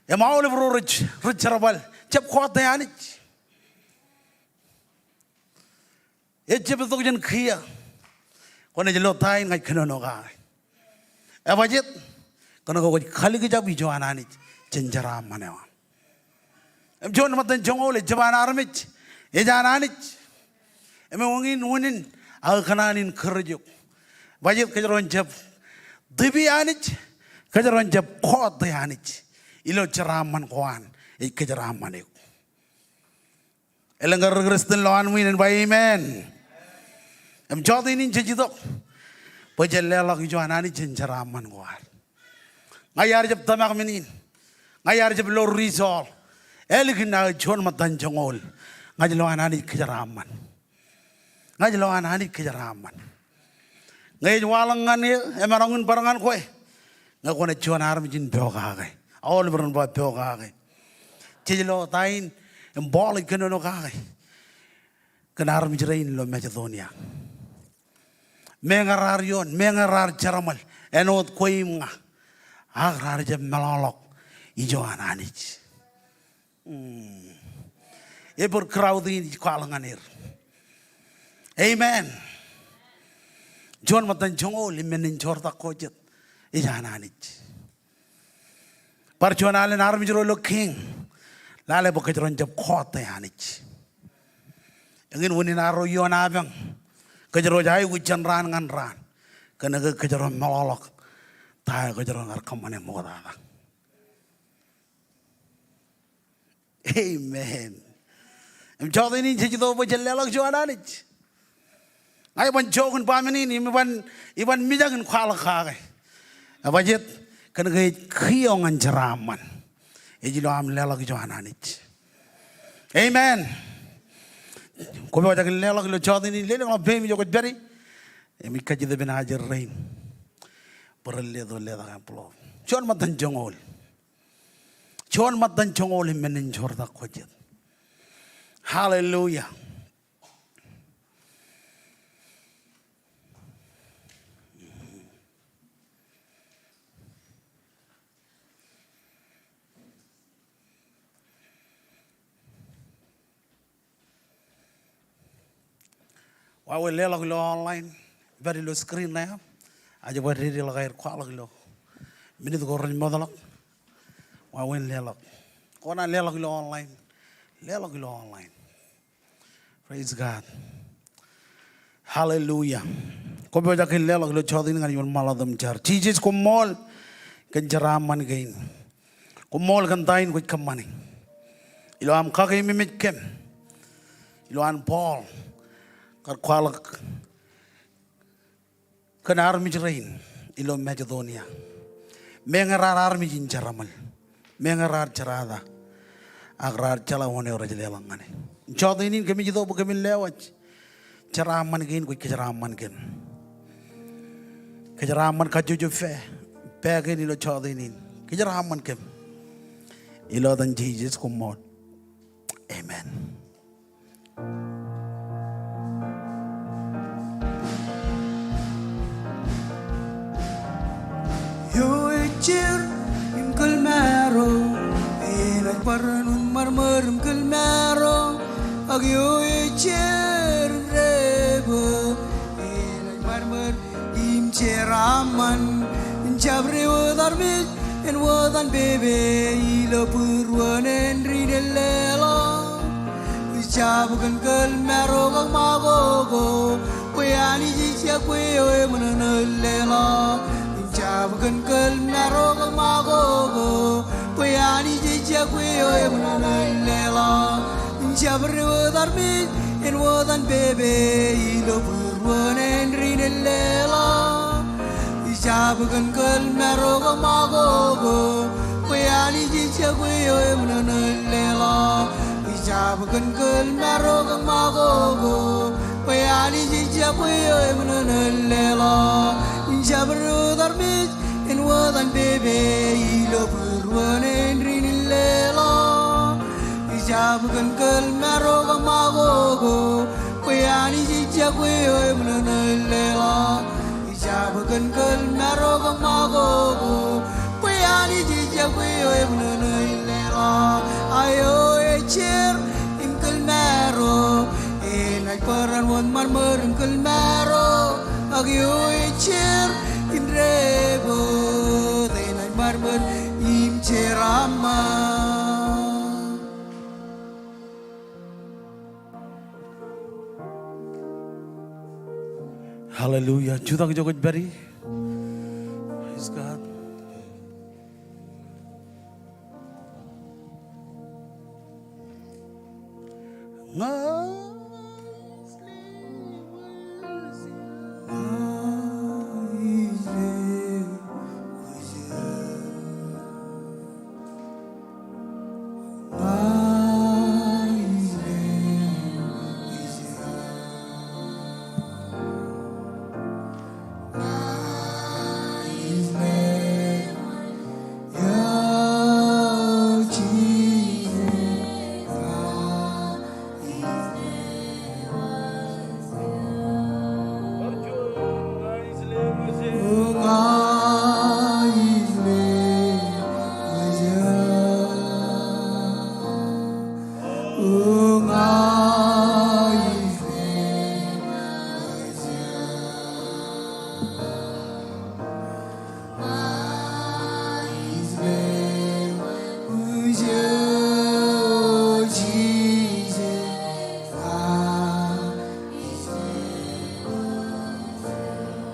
Im aolep ro rej, rej jerbal, jab kọọte Anij. Ejjab itok jān kiiō. Kwōnaaj lo ta in ña ij kōnono kake. Ebajet? Kōnke kwōj kalikjab ijo an Anij jān jeraaṃṃan eo aṃ. Im juon ṃōttan joñoul ejjab an armej, ej an Anij. Im eñin unin aō kōṇaan in kūr eok. Ebajet? Kōjro en jab tipi Anij, kōjro en jab kọọte Anij ilo jeraaṃṃan ko an ej kōjeraaṃṃan eok. Elōñ ke ri Kristian lowaan ṃwiin en ba amen? Im jọteen in jej itok bwe jen leḷọk ijo an Anij jān jeraaṃṃan ko ad. Ña iar jab tōmak men in. Ña iar jab lo result. Ālikin aō juon ṃōttan joñoul, ña ij lo an Anij kōjeraaṃṃan. Ña ij lo an Anij kōjeraaṃṃan. Ñe ej waḷọk ñan eō, emaroñ in bar ñan kwe, ñe kwōnaaj juon armej in pokake. Aolep ren ba pokake. Jej lo ta in im Paul ej kōnono kake kōn armej rein ilo Masedonia. Meñe raar ioon, meñe raar jerbal, āinwōt kwe im ña, ak raar jab meḷọkḷọk ijo an Anij. Mm. Ej bar crowd in ij kwaḷọk ñan er. Amen. Juon ṃōttan joñoul im men in joortak ko jet ej an Anij. Bar juon alen armej ro ilo kiiñ, lale bwe kōjro en jab kọọte Anij. Eñin unin arro ioon apañ, kōjro ej aikuj jān raan ñan raan kōnke kōjro meḷọkḷọk ta eo kōjro kar kōṃṃane ṃoktata. Amen. Im jọteen in jej itok bwe jen leḷọk ijo an Anij. Ña iban joke in ba men in im iban, iban mijak in kwaḷọk kake. Ebajet? Kōnke ej kiiō ñan jeraaṃṃan. Ej ilo aṃ leḷọk ijo an Anij. Amen. Kwō pojak in leḷọk ilo jọteen in, lelōñḷọk peiṃ ijo kwōj pād ie. Im ij kajjitōk ippān ajri rein bwe ren letok letak envelope. Juon ṃōttan joñoul. Juon ṃōttan joñoul im men in joortak ko jet. Hallelujah. Wāween leḷọk ilo online, ipād ilo screen ṇe aṃ, ak ij ba dedeḷọk aer kwaḷọk ilo minit ko rej mootḷọk. Wāween leḷọk. Kwō kōṇaan leḷọk ilo online. Leḷọk ilo online. Praise God. Hallelujah. Koṃ pojak in leḷọk ilo jota in ñan iuṃwin ṃaḷotam jar. Jisōs, koṃṃool kōn jeraaṃṃan kein. Koṃṃool kōn ta in kwōj kōṃṃane ilo aṃ kakeememej kōm. Ilo an Paul kar kwaḷọk kōn armej rein ilo Masedonia. Meñe raar armej in jeraṃōl, meñe raar jerata, ak raar jeḷā wōn eo rej leḷọk ñan e. Jota in kōmij itok bwe kōmin lewōj jeraaṃṃan kein, kwōj kōjeraaṃṃan kōm. Kōjeraaṃṃan kajjojo pā, pā kein ilo jota in. Kōjeraaṃṃan kōm. Ilo etan Jisōs, koṃṃool. Amen. Eo ej jer im kōlmaro, enaaj bar wōnṃaanṃaan im kōlmaro. Ak eo ej jer im debōd, enaaj ṃadṃōd im jeraaṃṃan. Jabdewōt armej en wōt an pepe ilo būruon āindein ej leḷọk. Jab kōn kōlmarok ak ṃakoko, bwe Anij ej jab kwe eo eṃōṇōṇō ej leḷọk. Jab kōn kōlmarok ak ṃakoko, bwe Anij ej jab kwe eo eṃōṇōṇō ej leḷọk. Jabdewōt armej en wōt an pepe ilo būruon āindein ej leḷọk. Jab kōn kōlmarok ak ṃakoko, bwe Anij ej jab kwe eo eṃōṇōṇō ej leḷọk. Jab kōn kōlmarok ak ṃakoko, bwe Anij ej jab kwe eo eṃōṇōṇō ej leḷọk. Jabdewōt armej en wōt an pepe ilo būruon āindein ej leḷọk. Jab kōn kōlmarok ak ṃakoko, bwe Anij ej jab kwe eo eṃōṇōṇō ej leḷọk. Jab kōn kōlmarok ak ṃakoko, bwe Anij ej jab kwe eo eṃōṇōṇō ej leḷọk. Ak eo ej jer im kōlmaro, enaaj bar wōnṃaanṃaan im kōlmaro. Ak eo ej jer im debōd, enaaj ṃadṃōd im jeraaṃṃan. Hallelujah. Jutak ijo kwōj pād ie. Praise God.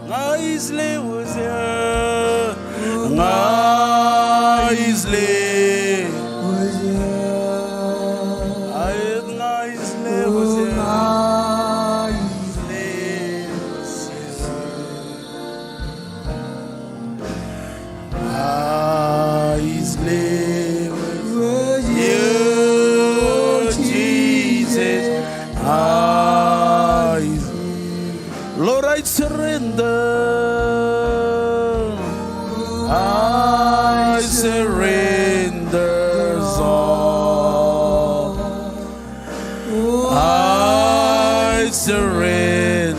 Ña ij lewōj eō. Ña ij lewōj eō. Aet, ña ij lewōj eō. Ña ij lewōj eō. Ña ij lewōj eō, Jisōs. Ña ij, Lord, I surrender. I surrender all. I surrender.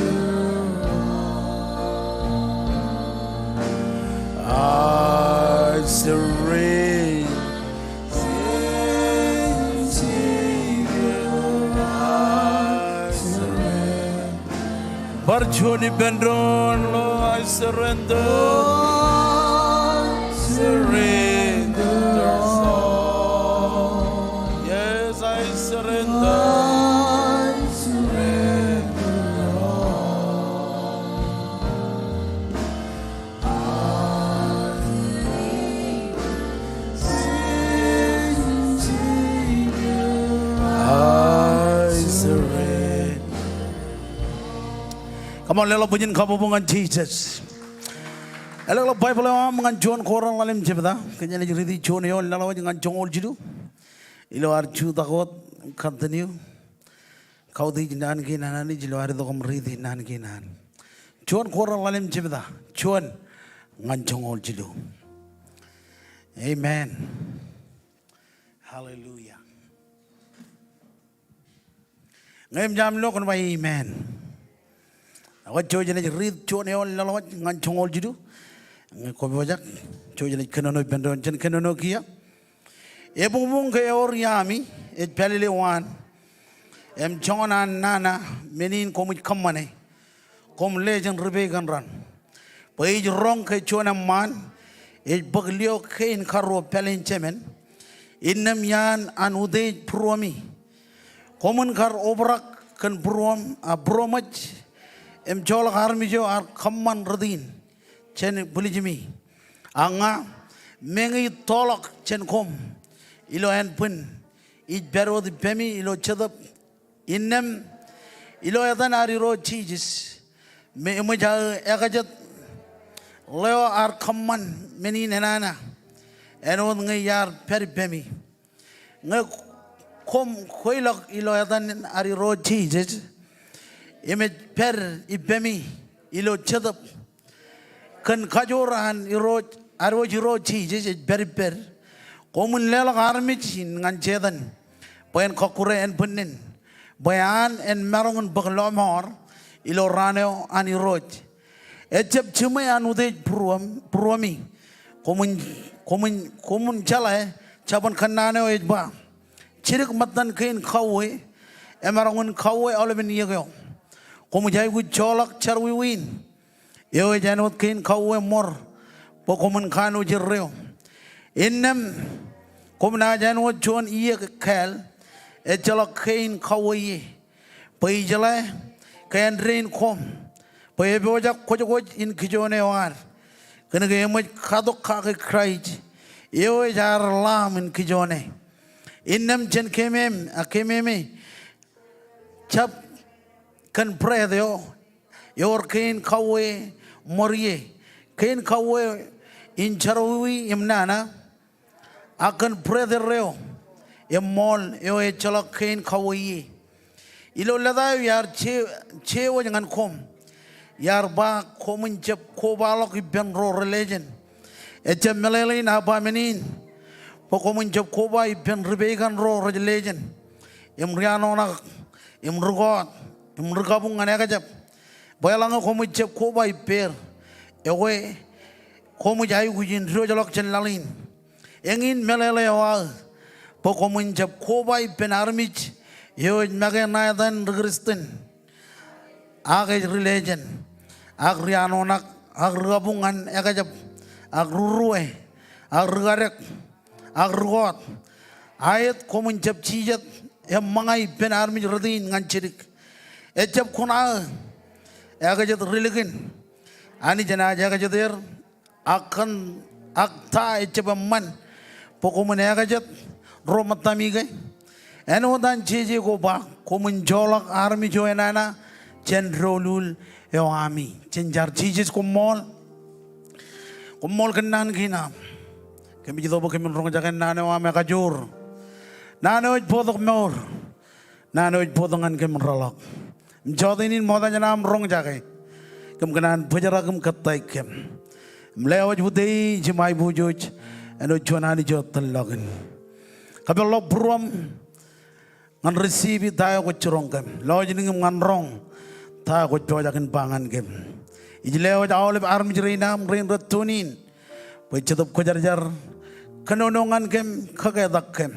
I surrender. Bar juon ippān doon, Lord, I surrender. Surrender all. Yes, I surrender. I surrender all. Ṃool leḷọk bwijin kabbokbok ñan Jisōs. Eḷḷọk Baibōḷ eo aṃ ñan juon Korint ḷalem jebta. Kōj jenaaj riiti juon eoon leḷọk ñan joñoul jilu. Ilo ad jutak wōt continue kautiej naan kein an Anij ilo ad itok im riiti naan kein an. Juon Korint ḷalem jebta, juon ñan joñoul jilu. Amen. Hallelujah. Ñe eṃōj aṃ lo kōn ba amen. Ak ijo jenaaj riit juon eoon leḷọk ñan joñoul jilu. Ñe kwō pojak, ijo jenaaj kōnono ippān doon, jen kōnono kiiō. Ebuñbuñ ke ewōr iaami ej pālele waan im joñan an nana men in koṃij kōṃṃane, koṃ lejān ri pegan raṇ. Bwe ij roñ ke juon eṃṃaan ej bōk lio kein karuo pāleen jemān, innām iaan an utiej būruemi. Koṃwin kar obrak kōn būruōm, a būruōmwōj, im joḷọk armej eo ear kōṃṃan rot in jān bwiljimi. Ak ña, meñe ij toḷọk jān koṃ ilo ānbwin, ij pād wōt ippemi ilo jetōb. Innām ilo etan ad Irooj Jisōs, me eṃōj aō ekajet ḷeo ear kōṃṃan men in enana, āinwōt ñe iar pād ippemi. Ñe koṃ kweilọk ilo etan ad Irooj Jisōs, im ej pād ippemi ilo jetōb kōn kajoor an Irooj, ad wōj Irooj Jisōs ej pād ippād, koṃwin leḷọk armej in ñan Setan bwe en kọkkure ānbwinnin, bwe an en maroñ in bōk lọmọọr ilo raan eo an Irooj. Ejab jiṃwe an utiej būruōm, būruōmi. Koṃwin, koṃwin, koṃwin jeḷā jabōn kōnnaan eo ej ba, jidik ṃōttan kein kauwe emaroñ in kauwe aolepen iiōk eo. Koṃij aikuj joḷọk jerọwiwi in eo ej āinwōt kein kauwe ṃor bwe koṃwin kanooj erreo. Innām koṃ naaj āinwōt juon iiōk kāāl ejjeḷọk kein kauwe ie. Bwe ijeḷā ke āindein koṃ bwe epojak kwōjkwōj in kijoone eo ad, kōnke eṃōj katok kake Kraist eo ej ad ḷaam in kijoone. Innām jān keemem, a keememe, jab kōn bread eo ewōr kein kauwe ṃor ie, kein kauwe in jerọwiwi im nana, ak kōn bread erreo eṃṃool eo ejjeḷọk kein kauwe ie. Ilo lōta eo iar je, jeiwōj ñan koṃ, iar ba koṃwin jab kobaḷọk ippān ro relation. Ejab meḷeḷein aō ba men in bwe koṃwin jab koba ippān ri peikan ro rej legend, im ri anōṇak, im ri kọọt, im ri kabuñ ñan ekjab. Bwe eḷaññe koṃij jab koba ippāer, ekwe koṃij aikuj in diwōjḷọk jān laḷ in. Eñin meḷeḷe eo aō bwe koṃwin jab koba ippān armej eo ej make ṇa etan ri Kristen, ak ej ri legend, ak ri anōṇak, ak ri kabuñ ñan ekjab, ak ri ruwe, ak ri kadek, ak ri kọọt. Aet, koṃwin jab jijet im ṃōñā ippān armej rot in ñan jidik. Ejab kuṇaō ekajet ri likin. Anij enaaj ekajet er, ak kōn, ak ta ejab eṃṃan bwe koṃwin ekajet ro ṃōttami ke? Āinwōt an jeje ko ba, koṃwin joḷọk armej eo enana jān doulul eo ami. Jen jar. Jisōs, koṃṃool. Koṃṃool kōn naan kein aṃ. Kōmij itok bwe kōmin roñjake naan eo aṃ ekajoor, naan eo ej bōktok mour, naan eo ej bōktok ñan kōm reḷọk. Im jọteen in ṃokta jān aṃ roñjake, kōm kōṇaan bōjrak im kōttāik kōm. Im lewōj utiej im aiboojoj āinwōt juon Anij eo tōllọkin. Kapeḷḷọk būruōm ñan receive ta eo kwōj jiroñ kōm. Lọjilñim ñan roñ ta eo kwōj pojak in ba ñan kōm. Ij lewōj aolep armej rein aṃ rein rej tune in bwe Jetōb Kwōjarjar kōnono ñan kōm, kaketak kōm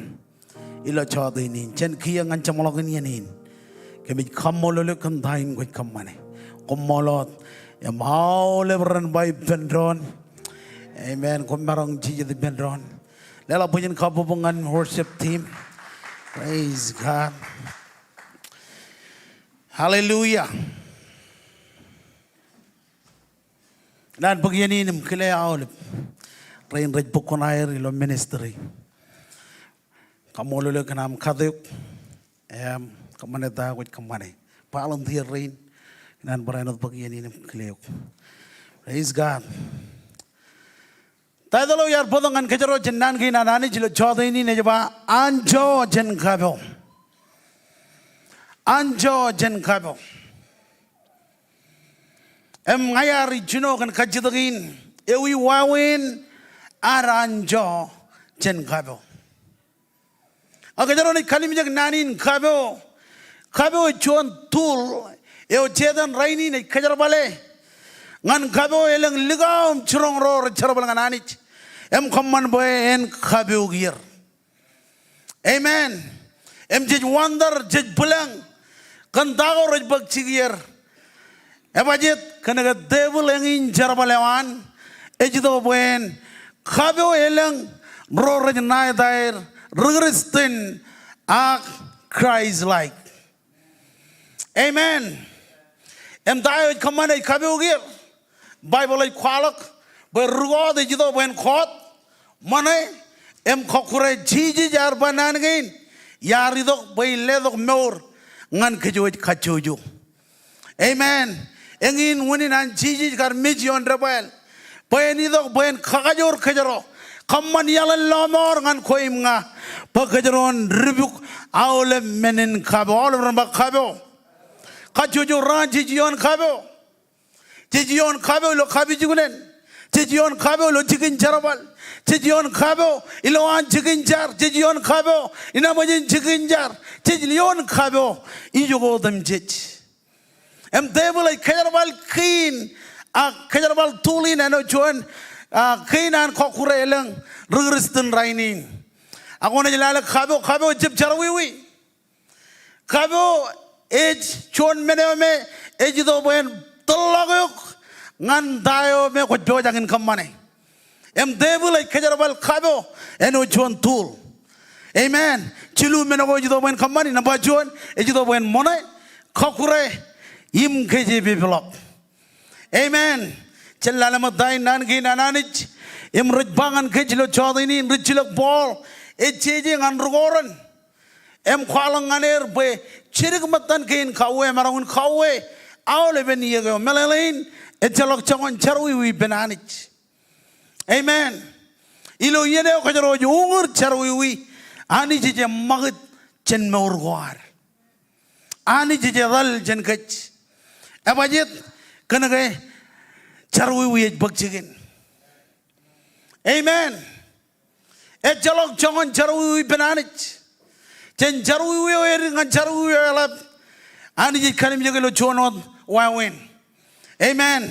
ilo jọteen in. Jen kiiō ñan jeṃḷọkin iien in. Kōmij kaṃṃoolol eok kōn ta in kwōj kōṃṃane. Koṃṃool wōt. Im aolep ren ba ippān doon, amen. Koṃ maroñ jijet ippān doon. Leḷọk bwijin kabbokbok ñan worship team. Praise God. Hallelujah. Kōṇaan bōk iien in im kile aolep rein rej bōk kuṇaer ilo ministry. Kaṃṃoolol eok kōn aṃ kate eok im kōṃṃane ta eo kwōj kōṃṃane. Volunteer rein, Kōn an barāinwōt bōk iien in im kile eok. Praise God. Taitōḷ eo iar bōktok ñan kōjro jān naan kein an Anij ilo jọteen in ej ba, Anjọ jān kapo. Anjọ jān kapo. Im ña iar ijjino kōn kajjitōk in, ewi wāween ad anjọ jān kapo. Ak kōjro naaj kalimjek naan in kapo. Kapo ej juon tool eo Setan rainin ej kōjerbale ñan kapo elōñ likao im jiroñ ro rej jerbal ñan Anij im kōṃṃan bwe en kapoikier. Amen. Im jej wonder, jej bwilōñ kōn ta ko rej bōk jikier. Ebajeet? Kōnke devil eñin jerbal eo an ej itok bwe en kapo elōñ ro rej ṇa etaer ri-Christian ak Christ-like. Amen. Im ta eo ej kōṃṃane ej kapoikier? Baibōḷ ej kwaḷọk bwe ri-kọọt ej itok bwe en kọọt, ṃōṇe, im kọkkure. Jisōs ear ba naan kein, iar itok bwe in letok mour ñan kōj wōj kajjojo. Amen. Eñin unin an Jisōs kar mej ioon debwāāl bwe en itok bwe en kakajoor kōjro, kōṃṃan iaḷ in lọmọọr ñan kwe im ña, bwe kōjro en dibuk aolep men in kapo. Aolep ren ba kapo. Kajjojo raan jej ioon kapo. Jej ioon kapo ilo kapijuknen. Jej ioon kapo ilo jikin jerbal. Jej ioon kapo ilowaan jikin jar. Jej ioon kapo inaṃōj in jikin jar. Jej ioon kapo ijoko otemjej. Im devil ej kōjerbal kein, ak kōjerbal tool in āinwōt juon, ah, kein an kọkkure elōñ ri-Christian rainin. Ak kwōnaaj lale kapo, kapo ejjab jerọwiwi. Kapo ej juon men eo me ej itok bwe en tōlḷọk eok ñan ta eo me kwōj pojak in kōṃṃane. Im devil ej kōjerbal kapo āinwōt juon tool. Amen. Jilu men ko ej itok bwe en kōṃṃani. Nōṃba juon, ej itok bwe en ṃōṇe, kọkkure, im kōjepepḷọk. Amen. Jen lale ṃōttan naan kein an Anij im rej ba ñan kōj ilo jọteen in. Rijjilōk Paul ej jeje ñan ri-Korint im kwaḷọk ñan er bwe jidik ṃōttan kein kauwe, emaroñ in kauwe aolepen iiōk eo. Meḷeḷein, ejjeḷọk joñan jerọwiwi ippān Anij. Amen. Ilo iien eo kōjro ej uñūr jerọwiwi, Anij ej eṃṃakūt jān mour ko ad. Anij ej etal jān kōj. Ebajeet? Kōnke jerọwiwi ej bōk jikin. Amen. Ejjeḷọk joñan jerọwiwi ippān Anij. Jān jerọwiwi eo edik ñan jerọwiwi eo eḷap, Anij ej kalimjek ilo juon wōt wāween. Amen.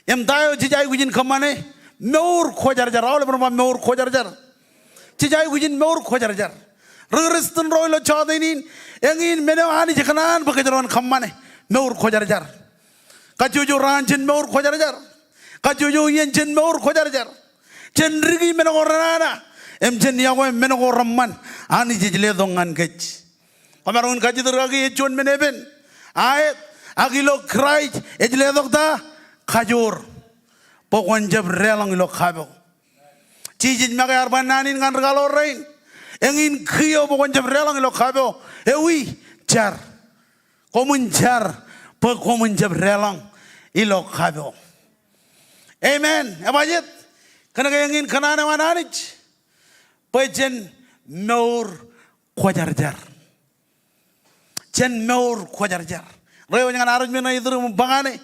Im ta eo jej aikuj in kōṃṃane? Mour kwōjarjar. Aolep ren ba mour kwōjarjar. Jej aikuj in mour kwōjarjar. Ri-Christian ro ilo jọteen in, eñin men eo Anij ekōṇaan bwe kōjro en kōṃṃane, mour kwōjarjar. Kajjojo raan jān mour kwōjarjar. Kajjojo iien jān mour kwōjarjar. Jān diki men ko renana im jān yokwe men ko reṃṃan, Anij ej letok ñan kōj. Kwōmaroñ in kajjitōk kaki ej juon men epen. Aet, ak ilo Kraist ej letok ta? Kajoor. Bwe kwōn jab deḷọñ ilo kapo. Jisōs make ear ba naan in ñan ri-kaḷoor rein, eñin kiiō bwe kwōn jab deḷọñ ilo kapo. Ewi? Jar. Koṃwin jar bwe koṃwin jab deḷọñ ilo kapo. Amen. Ebajeet? Kōnke eñin kōṇaan eo an Anij bwe jen mour kwōjarjar. Jen mour kwōjarjar. Reiwōj ñan armej ṇe iturūṃ im ba ñan e,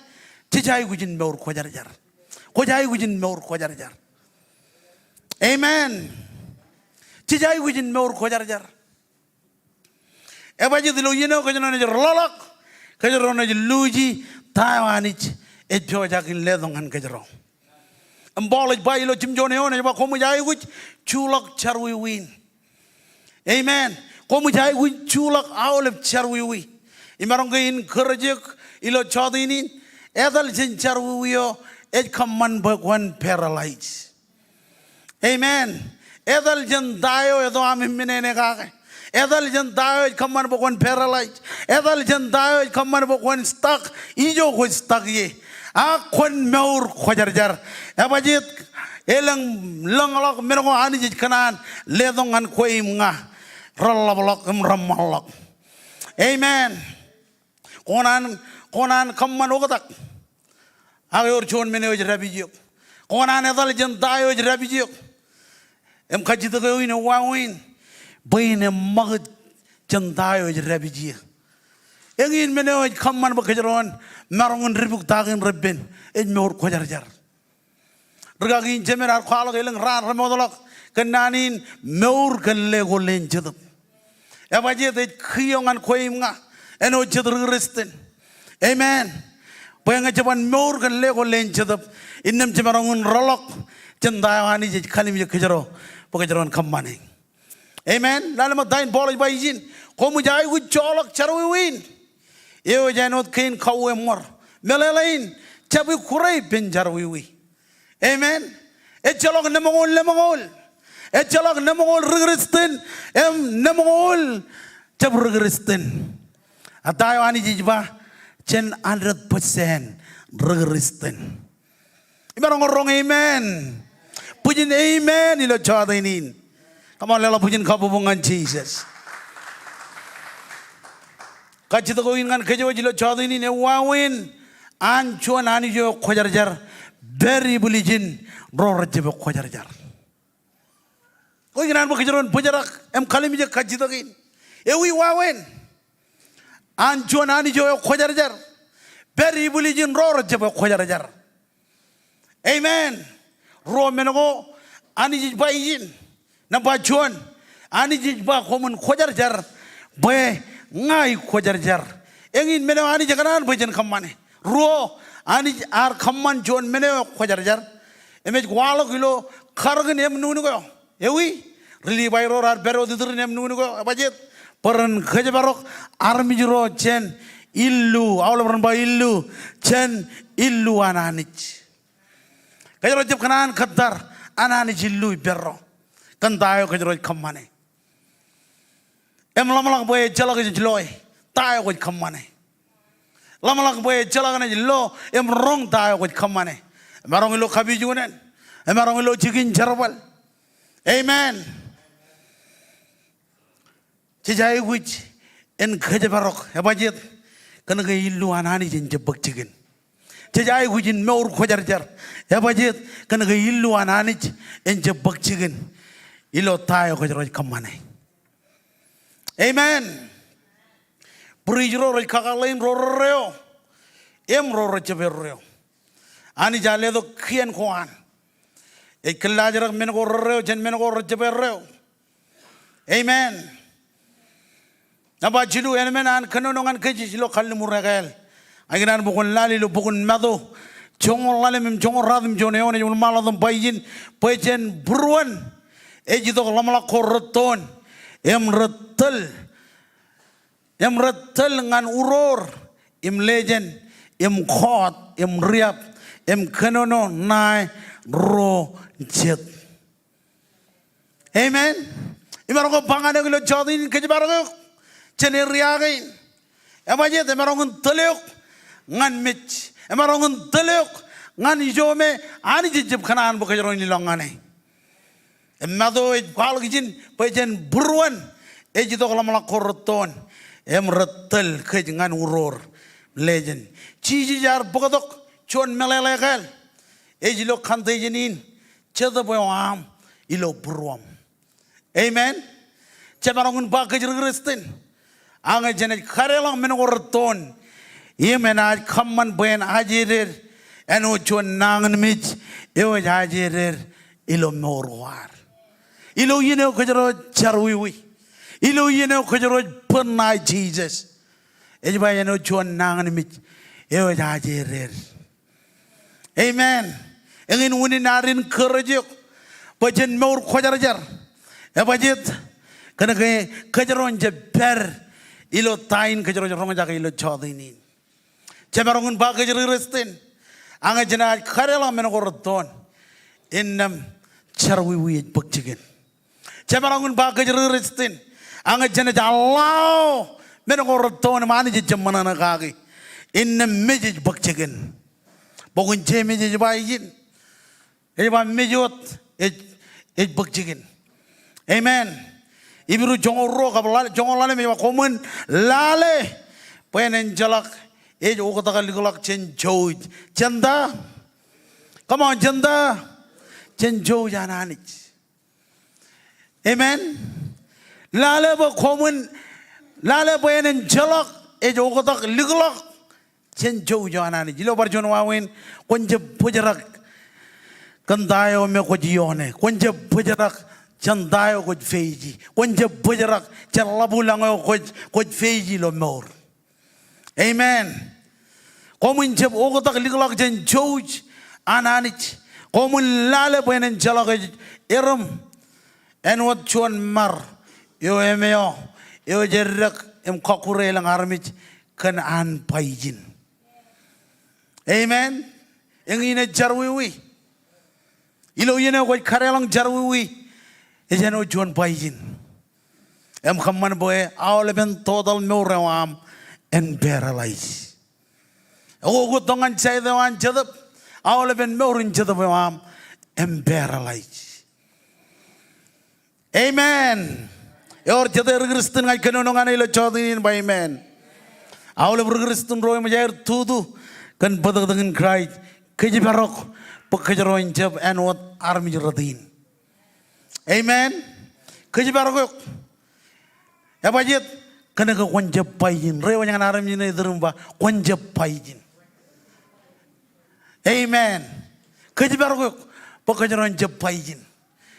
jej aikuj in mour kwōjarjar. Kwōj aikuj in mour kwōjarjar. Amen. Jej aikuj in mour kwōjarjar. Ebajeet? Ilo iien eo kōjro naaj rōḷọk, kōjro naaj luuji ta eo Anij ej pojak in letok ñan kōjro. Im Paul ej ba ilo jimjuon eoon, ej ba koṃij aikuj juḷọk jerọwiwi in. Amen. Koṃij aikuj juḷọk aolep jerọwiwi. Imaroñ ke in kūr eok ilo jọteen in, etal jān jerọwiwi eo ej kōṃṃan bwe kwōn paralyze. Amen. Etal jān ta eo eto aṃ im men eo kake. Etal jān ta eo ej kōṃṃan bwe kwōn paralyze. Etal jān ta eo ej kōṃṃan bwe kwōn stuck ijo kwōj stuck ie. Ak kwōn mour kwōjarjar. Ebajeet? Elōñ lōñḷọk men ko Anij ej kōṇaan letok ñan kwe im ña, reḷapḷọk im reṃṃanḷọk. Amen. Kōṇaan, kōṇaan kōṃṃan oktak ak ewōr juon men eo ej dāpij eok. Kōṇaan etal jān ta eo ej dāpij eok. Im kajjitōk eo in ewāween bwe in eṃṃakūt jān ta eo ej dāpij eō. Eñin men eo ej kōṃṃan bwe kōjro en maroñ in dibuktaak in repen ej mour kwōjarjar. Rikaki in jemed ear kwaḷọk elōñ raan remootḷọk kōn naan in mour kōn leko leen jetōb. Ebajjeet ej key eo ñan kwe im ña āinwōt jet ri Kristian. Amen. Bwe ñe jeban mour kōn leko leen jetōb, innām jemaroñ in rōḷọk jān ta eo Anij ej kallimjek kōjro bwe kōjro en kōṃṃane. Amen. Lale ṃōk ta in Paul ej ba ijin, koṃij aikuj joḷọk jerọwiwi in eo ej āinwōt kein kauwe ṃor. Meḷeḷe in, jab ikkure ippān jerọwiwi. Amen. Ejjeḷọk nemeñoul, nemeñoul. Ejjeḷọk nemeñoul ri Kristian im nemeñoul jab ri Kristian. A ta eo Anij ej ba, jen hundred percent ri Kristian. Imaroñ roñ amen. Bwijin amen ilo jota in in. Come on, leḷọk bwijin kabbokbok ñan Jisōs. Kajjitōk eo in ñan kōjwōj ilo jota in in, ewāween an juon Anij eo ekwōjarjar pād ibwiljin ro rejjab ekwōjarjar. Kwōj kōṇaan bwe kōjro en bōjrak im kallimjek kajjitōk in. Ewi wāween an juon Anij eo ekwōjarjar pād ibwiljin ro rejjab ekwōjarjar. Amen. Ruo men ko Anij ej ba ijin. Nōṃba juon, Anij ej ba koṃwin kwōjarjar bwe ña ikwōjarjar. Eñin men eo Anij ekōṇaan bwe jen kōṃṃane. Ruo, Anij ear kōṃṃan juon men eo ekwōjarjar im ej kwaḷọk ilo karōk in emnuknuk eo. Ewi, ri Livai ro raar pād wōt itūrin emnuknuk eo, ebajjeet, bwe ren kōjparok armej ro jān illu, aolep ren ba illu, jān illu an Anij. Kōjro jab kōṇaan kōttar an Anij illu ippārro kōn ta eo kōjro ej kōṃṃane. Im ḷōmṇak bwe ejjeḷọk jej loe ta eo kwōj kōṃṃane. Ḷōmṇak bwe ejjeḷọk naaj lo im roñ ta eo kwōj kōṃṃane. Emaroñ ilo kapijuknen. Emaroñ ilo jikin jerbal. Amen. Jej aikuj in kōjparok, ebajjeet, kōnke illu an Anij en jab bōk jikin. Jej aikuj in mour kwōjarjar, ebajjeet, kōnke illu an Anij en jab bōk jikin ilo ta eo kōjro ej kōṃṃane. Amen. Būruij ro rej kakōḷḷe in ro rerreo im ro rejjab erreo. Anij ear letok kien ko an. Ej kōllaajrak men ko rerreo jān men ko rejjab erreo. Amen. Nōṃba jilu, elōñ men an kōnono ñan kōj ilo kalliṃur ekāāl. Ña ikōṇaan bwe kwōn lale ilo bok in Matu joñoul ḷalem im joñoul ratimjuon eoon, ej wōnṃaanḷọk im ba ijin, bwe jān būruon ej itok ḷōmṇak ko rettoon im rej tōl, im rej tōl ñan uroor im legend im kọọt im riab im kōnono ṇae ro jet. Amen. Imaroñ ke ba ñan eok ilo jota in, kōjparok eok jān area kein. Ebajjeet, emaroñ in tōl eok ñan mej. Emaroñ in tōl eok ñan ijo me Anij ejjab kōṇaan bwe kōjro en ilọk ñan e. Im Matu ej kwaḷọk ijin bwe jān būruon ej itok ḷōmṇak ko rettoon im rej tōl kōj ñan uroor, legend. Jisōs ear bōktok juon meḷeḷe ekāāl. Ej ilo kantejin in, Jetōb eo aṃ ilo būruōṃ. Amen. Jemaroñ in ba kōj ri Kristian, ak ñe jenaaj kadeḷọñ men ko rettoon im enaaj kōṃṃan bwe en ajeded āinwōt juon nañinmej eo ej ajeded ilo mour ko ad. Ilo iien eo kōjro jerọwiwi, ilo iien eo kōjro bōd ṇae Jisōs, ej ba āinwōt juon nañinmej eo ej ajeded. Amen. Eñin unin ad encourage eok bwe jen mour kwōjarjar. Ebajjeet? Kōnke kōjro en jab pād ilo ta in kōjro ej roñjake ilo jota in in. Jemaroñ in ba kōj ri Kristian, ak ñe jenaaj kadeḷọñ men ko rettoon, innām jerọwiwi ej bōk jikin. Jemaroñ in ba kōj ri Kristian, ak ñe jenaaj allow men ko rettoon im Anij ejjab ṃōṇōṇō kaki, innām mej ej bōk jikin. Bok in Jemes ej ba ijin, ej ba mej wōt ej, ej bōk jikin. Amen. Hibru joñoul ruo kab ḷal-, joñoul ḷalem ej ba koṃwin lale bwe en enjeḷọk ej oktak likḷọk jān jouj. Jān ta? Come on, jān ta? Jān jouj an Anij. Amen. Lale bwe koṃwin, lale bwe en enjeḷọk ej oktak likḷọk jān jouj eo an Anij. Ilo bar juon wāween, kwōn jab bōjrak kōn ta eo me kwōj ioone. Kwōn jab bōjrak jān ta eo kwōj face-i. Kwōn jab bōjrak jān ḷapḷọk eo kwōj, kwōj face-i ilo mour. Amen. Koṃwin jab oktak likḷọk jān jouj an Anij. Koṃwin lale bwe en enjeḷọk ej erom āinwōt juon mar eo emeọ eo ej eddek im kọkkure elōñ armej kōn an ba ijin. Amen. Eñin ej jerọwiwi. Ilo iien eo kwōj kadeḷọñ jerọwiwi, ej āinwōt juon ba ijin im kōṃṃan bwe aolepen total mour eo aṃ en paralyze. Ekwe, kwōj tok ñan side eo an Jetōb, aolepen mour in Jetōb eo aṃ en paralyze. Amen. Ewōr jete ri Kristian ña ij kōnono ñan e ilo jota in ba amen. Aolep ri Kristian ro eṃōj aer tutu kōn bōtōktōkin Kraist, kōjparok bwe kōjro en jab āinwōt armej rot in. Amen. Kōjparok eok. Ebajet? Kōnke kwōn jab ba ijin. Reiwōj ñan armej eo ej iturūṃ im ba, kwōn jab ba ijin. Amen. Kōjparok eok bwe kōjro en jab ba ijin.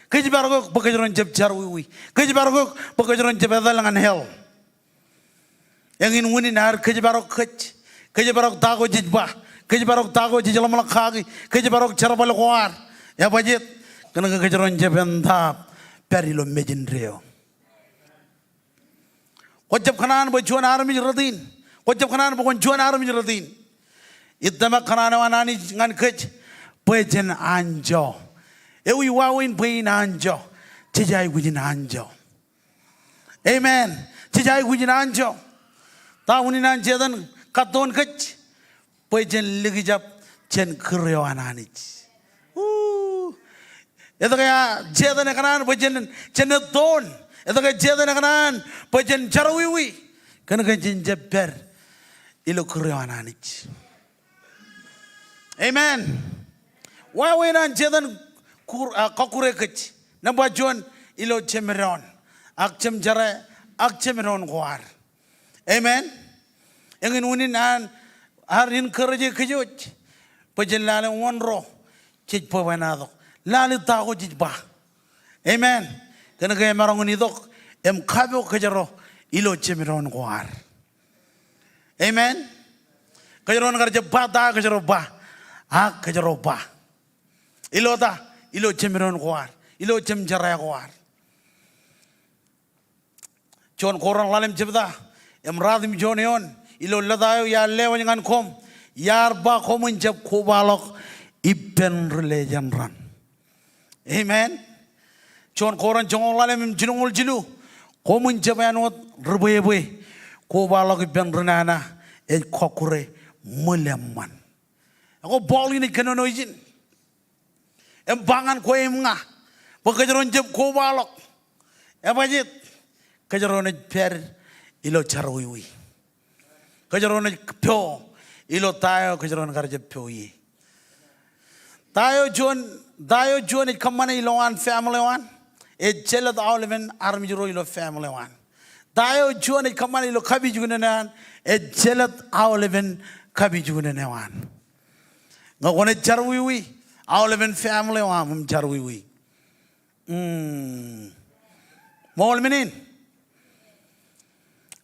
Kōjparok eok bwe kōjro en jab jerọwiwi. Kōjparok eok bwe kōjro en jab etal ñan hell. Eñin unin ad kōjparok kōj. Kōjparok ta ko jej ba. Kōjparok ta ko jej ḷōmṇak kaki. Kōjparok jerbal ko ad. Ebajet? Kōnke kōjro en jab etaap pād ilo mejān deo. Kwō jab kōṇaan bwe juon armej rot in. Kwō jab kōṇaan bwe kwōn juon armej rot in. Ij tōmak kōṇaan eo an Anij ñan kōj bwe jen anjọ. Ewi wāween bwe in anjọ? Jej aikuj in anjọ. Amen. Jej aikuj in anjọ. Ta unin an Setan kattoon kōj? Bwe jen likjab jān kūr eo an Anij. Woo. Etke Setan ekōṇaan bwe jen, jen ettoon? Etke Setan ekōṇaan bwe jen jerọwiwi? Kōnke jen jab pād ilo kūr eo an Anij. Amen. Wāween an Setan kūr, ah, kọkkure kōj? Nōṃba juon, ilo jemdoon ak jemjerā ak jemdoon ko ad. Amen. Eñin unin an, ad encourage kōj bwe jen lale wōnro jej bwebwenato. Lale ta ko jej ba. Amen. Kōnke emaroñ in itok im kapo kōjro ilo jemdoon ko ad. Amen. Kōjro en kar jab ba ta kōjro ba. Ak kōjro ba. Ilo ta? Ilo jemdoon ko ad. Ilo jemjerā ko ad. Juon Korint ḷalem jebta im ruatimjuon eoon, ilo lōta eo iar lewōj ñan koṃ, iar ba koṃwin jab kobaḷọk ippān ri-lejān raṇ. Amen. Juon Korint joñoul ḷalem im jilñoul jilu, koṃwin jab āinwōt ri-bwebwe, kobaḷọk ippān ri-nana ej kọkkure ṃwil eṃṃan. Ekwe Paul in ej kōnono ijin im ba ñan kwe im ña bwe kōjro en jab kobaḷọk. Ebajet? Kōjro naaj pād ilo jerọwiwi. Kōjro naaj po ilo ta eo kōjro en kar jab po ie. Ta eo juon, ta eo juon ej kōṃṃane ilowaan family eo an? Ej jelōt aolepen armej ro ilo family eo an. Ta eo juon ej kōṃṃane ilo kapijuknen eo an? Ej jelōt aolepen kapijuknen eo an. Ñe kwōnaaj jerọwiwi, aolepen family eo aṃ im jerọwiwi. Mm. Ṃool men in.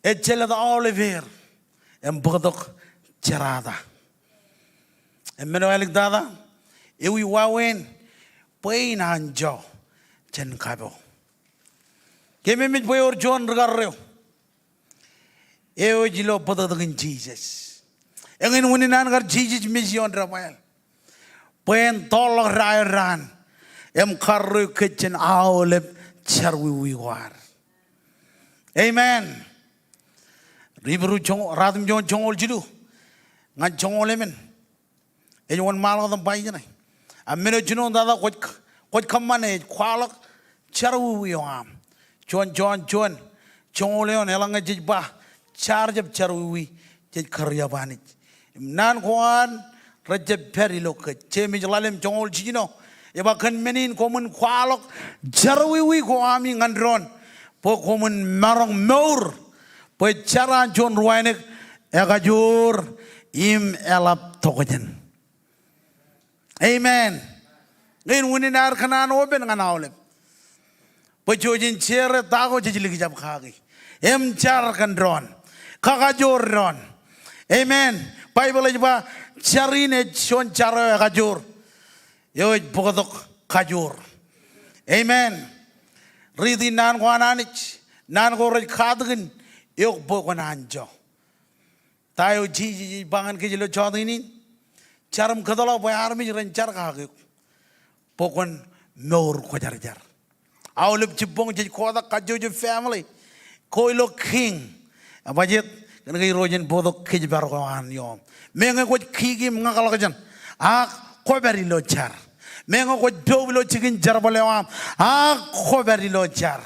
Ej jelōt aolepeer im bōktok jerata. Im men eo āliktata, ewi wāween bwe in anjọ jān kapo? Keememej bwe ewōr juon ri-karreo eo ej ilo bōtōktōkin Jisōs. Eñin unin an kar Jisōs mej ioon debwāāl bwe en tọọrḷọk da eo daan im karreo kōj jān aolep jerọwiwi ko ad. Amen. Ri-Hibru joñ-, ruatimjuon joñoul jilu ñan joñoul emān ej wōnṃaanḷọk im ba ijeṇe. A men eo jinoin tata kwōj, kwōj kōṃṃane ej kwaḷọk jerọwiwi eo aṃ. Juon Jon juon, joñoul eoon, eḷaññe jej ba jaar jab jerọwiwi, jej kariab Anij. Im naan ko an rejjab pād ilo kōj. Jemes ḷalem joñoul jiljino ej ba, kōn men in koṃwin kwaḷọk jerọwiwi ko ami ñan doon, bwe koṃwin maroñ mour, bwe jar an juon ruwainek ekajoor im eḷap tokjān. Amen. Ñe in unin aer kōṇaan open ñan aolep, bwe jej jen share ta ko jej likjab kaki im jar kōn doon, kakajoor doon. Amen. Baibōḷ ej ba jar in ej juon jar eo ekajoor, eo ej bōktok kajoor. Amen. Riiti naan ko an Anij, naan ko rej katakin eok bwe kwōn anjọ. Ta eo Jisōs ej ba ñan kōj ilo jọteen in? Jar im kōtḷọk bwe armej ren jar kaki eok bwe kwōn mour kwōjarjar. Aolep jibboñ jej kotak kajjojo family ko ilo kiiñ. Ebajjeet? Kōnke Irooj en bōktok kōjparok eo an ioṃ. Meñe kwōj kiki im ñakḷọkjeṇ, ak kwōpād ilo jar. Meñe kwōj poub ilo jikin jerbal eo aṃ, ak kwōpād ilo jar.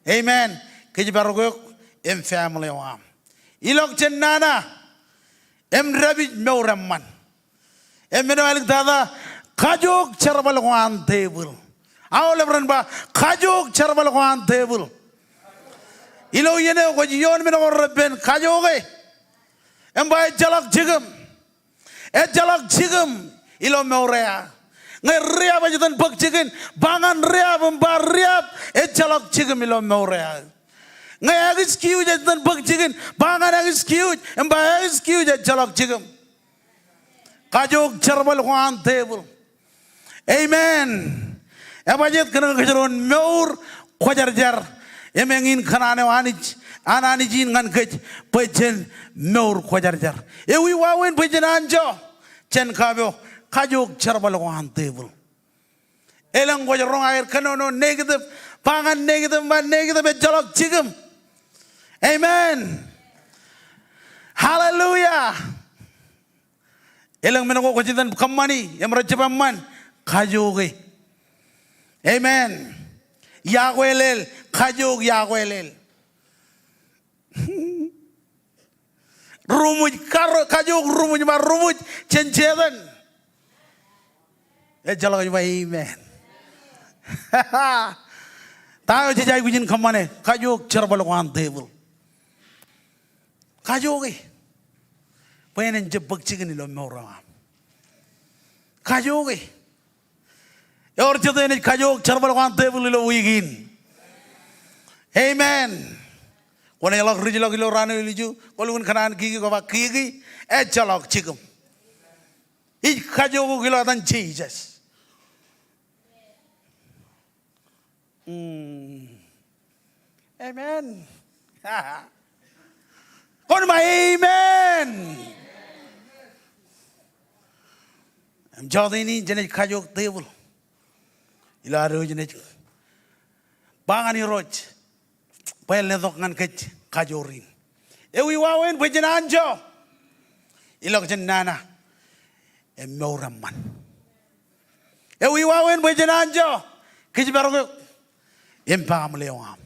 Amen. Kōjparok eok im family eo aṃ. Ilọk jān nana im dāpij mour eṃṃan. Im men eo āliktata, kajook jerbal ko an tepil. Aolep ren ba, kajook jerbal ko an tepil. Ilo iien eo kwōj ioon men ko repen, kajook e. Im ba ejjeḷọk jikim. Ejjeḷọk jikim ilo mour eo aō. Ñe riab ej itōn bōk jikin, ba ñan riab im ba riab ejjeḷọk jikim ilo mour eo aō. Ñe excuse ej itōn bōk jikin, ba ñan excuse im ba excuse ejjeḷọk jikim. Kajook jerbal ko an tepil. Amen. Ebajjeet? Kōnke kōjro en mour kwōjarjar. Im eñin kōṇaan eo Anij, an Anij in ñan kōj, bwe jen mour kwōjarjar. Ewi wāween bwe jen anjọ? Jen kapo, kajook jerbal ko an tepil. Elōñ kwōj roñ aer kōnono negative, ba ñan negative, ba negative ejjeḷọk jikim. Amen. Hallelujah. Elōñ men ko kwōj itōn kōṃṃani im rejjab eṃṃan, kajook e. Amen. Iọkwe lel, kajook iọkwe lel. Ruṃwij, kar-, kajook ruṃwij, ba ruṃwij jān Setan. Ejjeḷọk ej ba amen. Ta eo jej aikuj in kōṃṃane? Kajook jerbal ko an tepil. Kajook e. Bwe en jab bōk jikin ilo mour eo aṃ. Kajook e. Ewōr jet enaaj kajook jerbal ko an tepil ilo wiik in? Amen. Kwōnaaj ḷọk rijḷọk ilo raan eo ilju, kwō lukkuun kōṇaan kiki, kwō ba kiki, ejjeḷọk jikim. Ij kajook eok ilo etan Jisōs. Mm. Amen. Kwōn ba amen. Im jọteen in jenaaj kajook tepil ilo ad wōj naaj ba ñan Irooj bwe en letok ñan kōj kajoor in. Ewi wāween bwe jen anjọ? Ilọk jān nana im mour eṃṃan. Ewi wāween bwe jen anjọ? Kōjparok eok im baaṃle eo aṃ.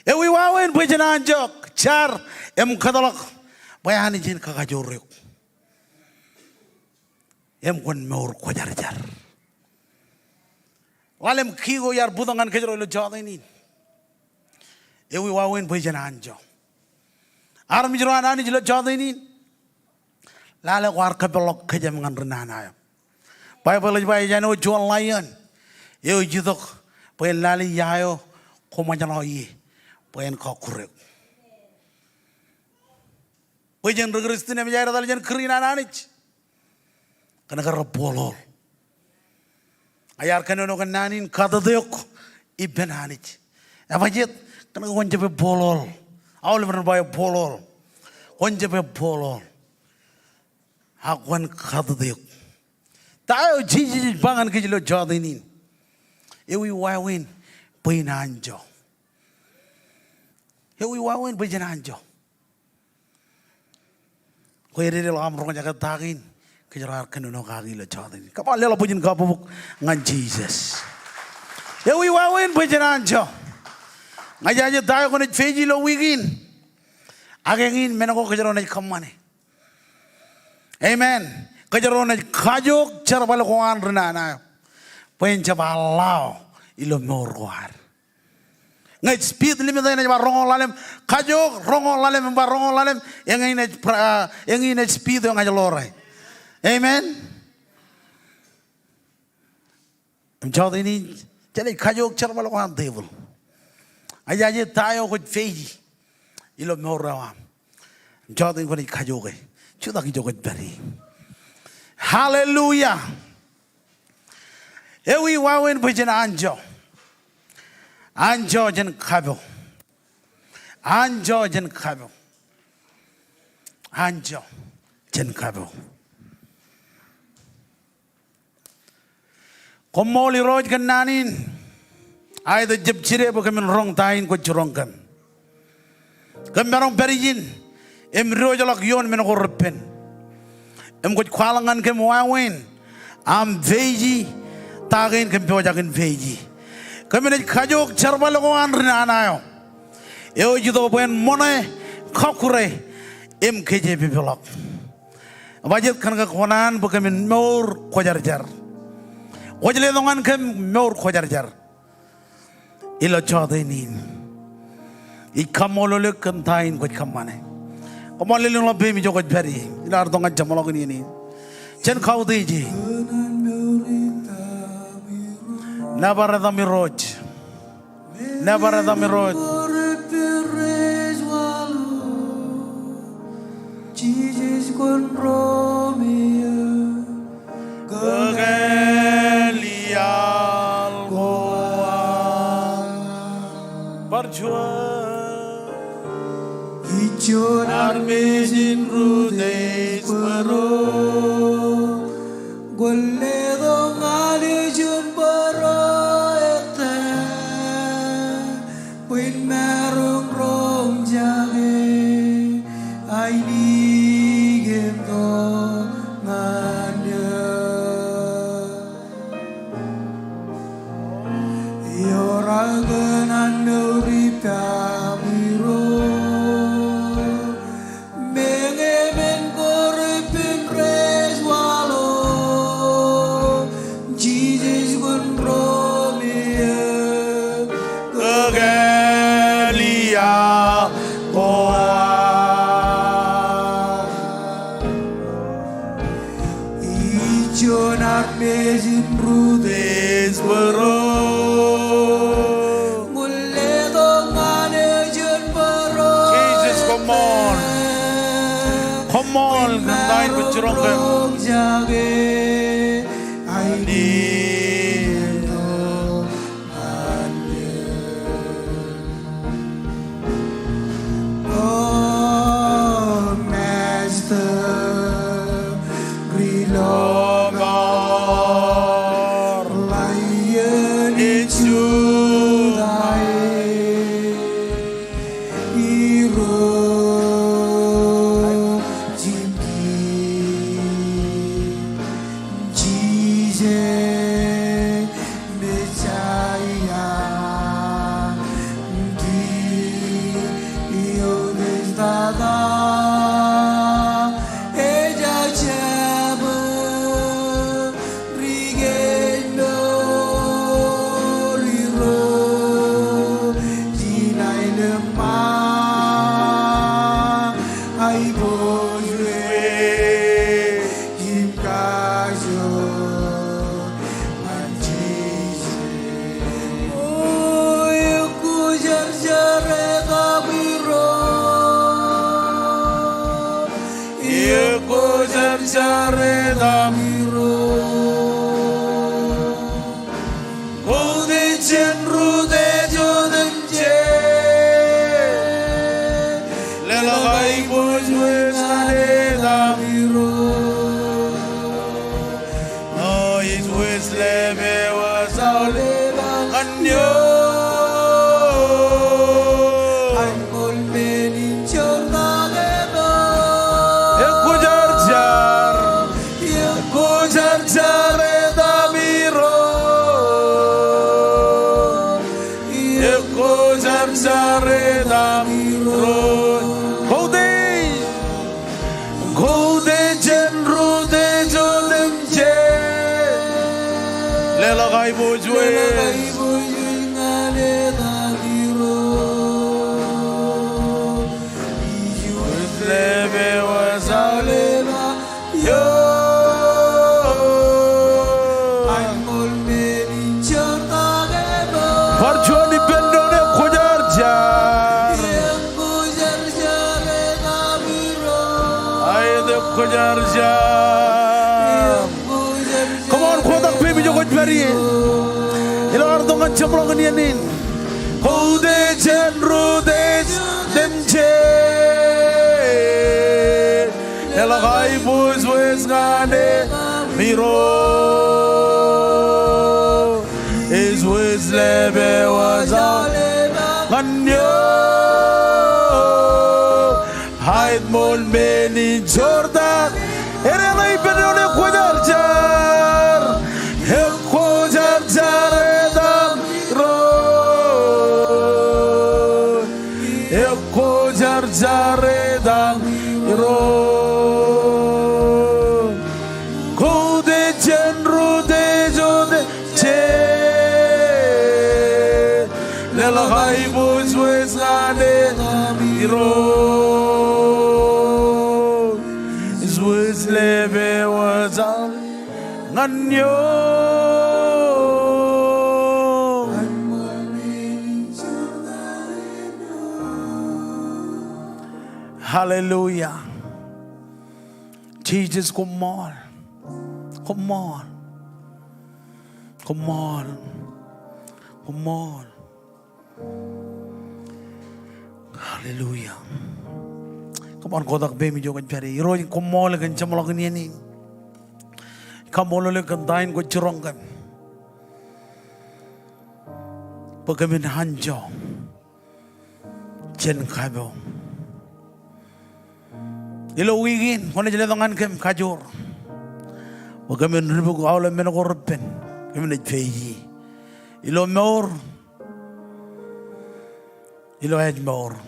Ewi wāween bwe jen anjọ? Jar im kōtḷọk bwe Anij en kakajoor eok im kwōn mour kwōjarjar. Ḷalem key ko iar bōktok ñan kōjro ilo jọteen in. Ewi wāween bwe jen anjọ? Armej ro an Anij ilo jọteen in, lale kwaar kōpeḷḷọk kōjām ñan ri nana eo. Baibōḷ ej ba ej āinwōt juon lion eo ej itok bwe en lale ia eo koṃōjḷọk ie bwe en kọkkure eok. Bwe jen ri Kristian emōj aer etal jān kūr in an Anij. Kōnke rej bōkḷọk. Ak iar kōnono kōn naan in, katōt eok ippān Anij. Ebajjeet? Kōnke kwōn jab bōkḷọk. Aolep ren ba bōkḷọk. Kwōn jab bōkḷọk. Ak kwōn katōt eok. Ta eo Jisōs ej ba ñan kōj ilo jọteen in? Ewi wāween bwe jen anjọ? Ewi wāween bwe jen anjọ? Kwe dedeḷọk aṃ roñjake ta kein kōjro ar kōnono kaki ilo jọteen in. Come on, leḷọk bwijin kabbokbok ñan Jisōs. Ewi wāween bwe jen anjọ? Ña ij aje ta eo kwōnaaj face ilo wiik in. Ak eñin men ko kōjro naaj kōṃṃane. Amen. Kōjro naaj kajook jerbal ko an ri nana eo bwe en jab allow ilo mour ko ad. Ñe ej speed limit eo enaaj bar roñoul ḷalem, kajook roñoul ḷalem, im bar roñoul ḷalem, eñin ej pra-, ah, eñin ej speed eo ña ij ḷoore. Amen. Im jọteen in, jenaaj kajook jerbal ko an devil. Aje, aje ta eo kwōj face e ilo mour eo aṃ. Im jọteen in kwōnaaj kajook e. Jutak ijo kwōj pād ie. Hallelujah. Ewi wāween bwe jen anjọ. Anjọ jān kapo. Anjọ jān kapo. Anjọ jān kapo. Koṃṃool Irooj kōn naan in. Aet ej jab jide bwe kōmin roñ ta in kwōj jiroñ kōm. Kōm maroñ pād ijin im diwōjḷọk ioon men ko repen. Im kwōj kwaḷọk ñan kōm wāween aṃ face e ta kein kōm pojak in face e. Kōm naaj kajook jerbal ko an ri nana eo eo ej itok bwe en ṃōṇe, kọkkure im kōjepepḷọk. Bajjek kōn ke kōṇaan bwe kōmin mour kwōjarjar. Kwōj letok ñan kōm mour kwōjarjar. Ilo jọteen in. Ij kaṃṃoolol eok kōn ta in kwōj kōṃṃane. Koṃṃool lelōñ ḷọk peiṃ ijo kwōj pād ie. Ilo ad itok ñan jeṃḷọkin iien in. Jen kautiej e. Nōbar etaṃ Irooj. Nōbar etaṃ Irooj. Jisōs kwōn ro meḷeḷe. Kōkāāl iaḷ ko aṃ. Bar juon. Ijo armej in rūtiej bōro. Kwōn letok ñan eo juon bōro ettā. Bwe en maroñ roñjake ainikien tok ñan eō. Eor aō kōṇaan mour ippaṃ Irooj. Meñe men ko repen rej waḷọk, Jisōs kwōn ro meḷeḷe. Kōkāāl iaḷ ko aṃ. Ijo armej in rūtiej bōro. Kwōn letok ñan eo juon bōro. Jisōs, koṃṃool. Koṃṃool kōn ta in kwōj jiroñ kōm. Oh, Master, Ri-lọmọọr, Lion in Judah, Irooj im Kiiñ, Jisōs Messaia, Kiiñ eo ej tata, ejjab jabōt ri kōj mour Irooj, jinaaj lōṃṃan aiboojoj im kajoor ñan Jisōs. O, ekwōjarjar etaṃ Irooj. Ekwōjarjar etaṃ Irooj. Koutiej jān rūtiej otemjej. Leḷọk aiboojoj ñan etaṃ Irooj. O, ij wōj ḷe im ewōr aolep ñan eō. Anmool men in jorrāān eo. Ekwōjarjar. Ekwōjarjar etaṃ Irooj. Ekwōjarjar etaṃ Irooj. Kwōjarjar. Come on, kotak peiṃ ijo kwōj pād ie. Ilo arro ñan jeṃḷọkin iien in. Koutiej jān rutiej otemjej. Leḷọk aiboojoj ñan eṃ Irooj. Ej wōj lepewōj aolep ñan eō. Aet ṃool men in jortak. Edeḷọk ippān doon, ekwōjarjar. Ekwōjarjar etaṃ Irooj. Ekwōjarjar etaṃ Irooj. Koutiej jān rutiej otemjej. Jej leḷọk aiboojoj ñan eṃ Irooj. Ej wōj lepewōj aolep ñan eō. Hallelujah. Jisōs, koṃṃool. Koṃṃool. Koṃṃool. Koṃṃool. Hallelujah. Come on, kotak peiṃ ijo kwōj pād ie. Irooj, koṃṃool kōn jeṃḷọkin iien in. Kaṃṃoolol eok kōn ta in kwōj jiroñ kōm bwe kōmin anjọ jān kapo. Ilo wiik in, kwōnaaj letok ñan kōm kajoor bwe kōmin dibuk aolep men ko repen kōm naaj peje ilo mour, ilo ājmour.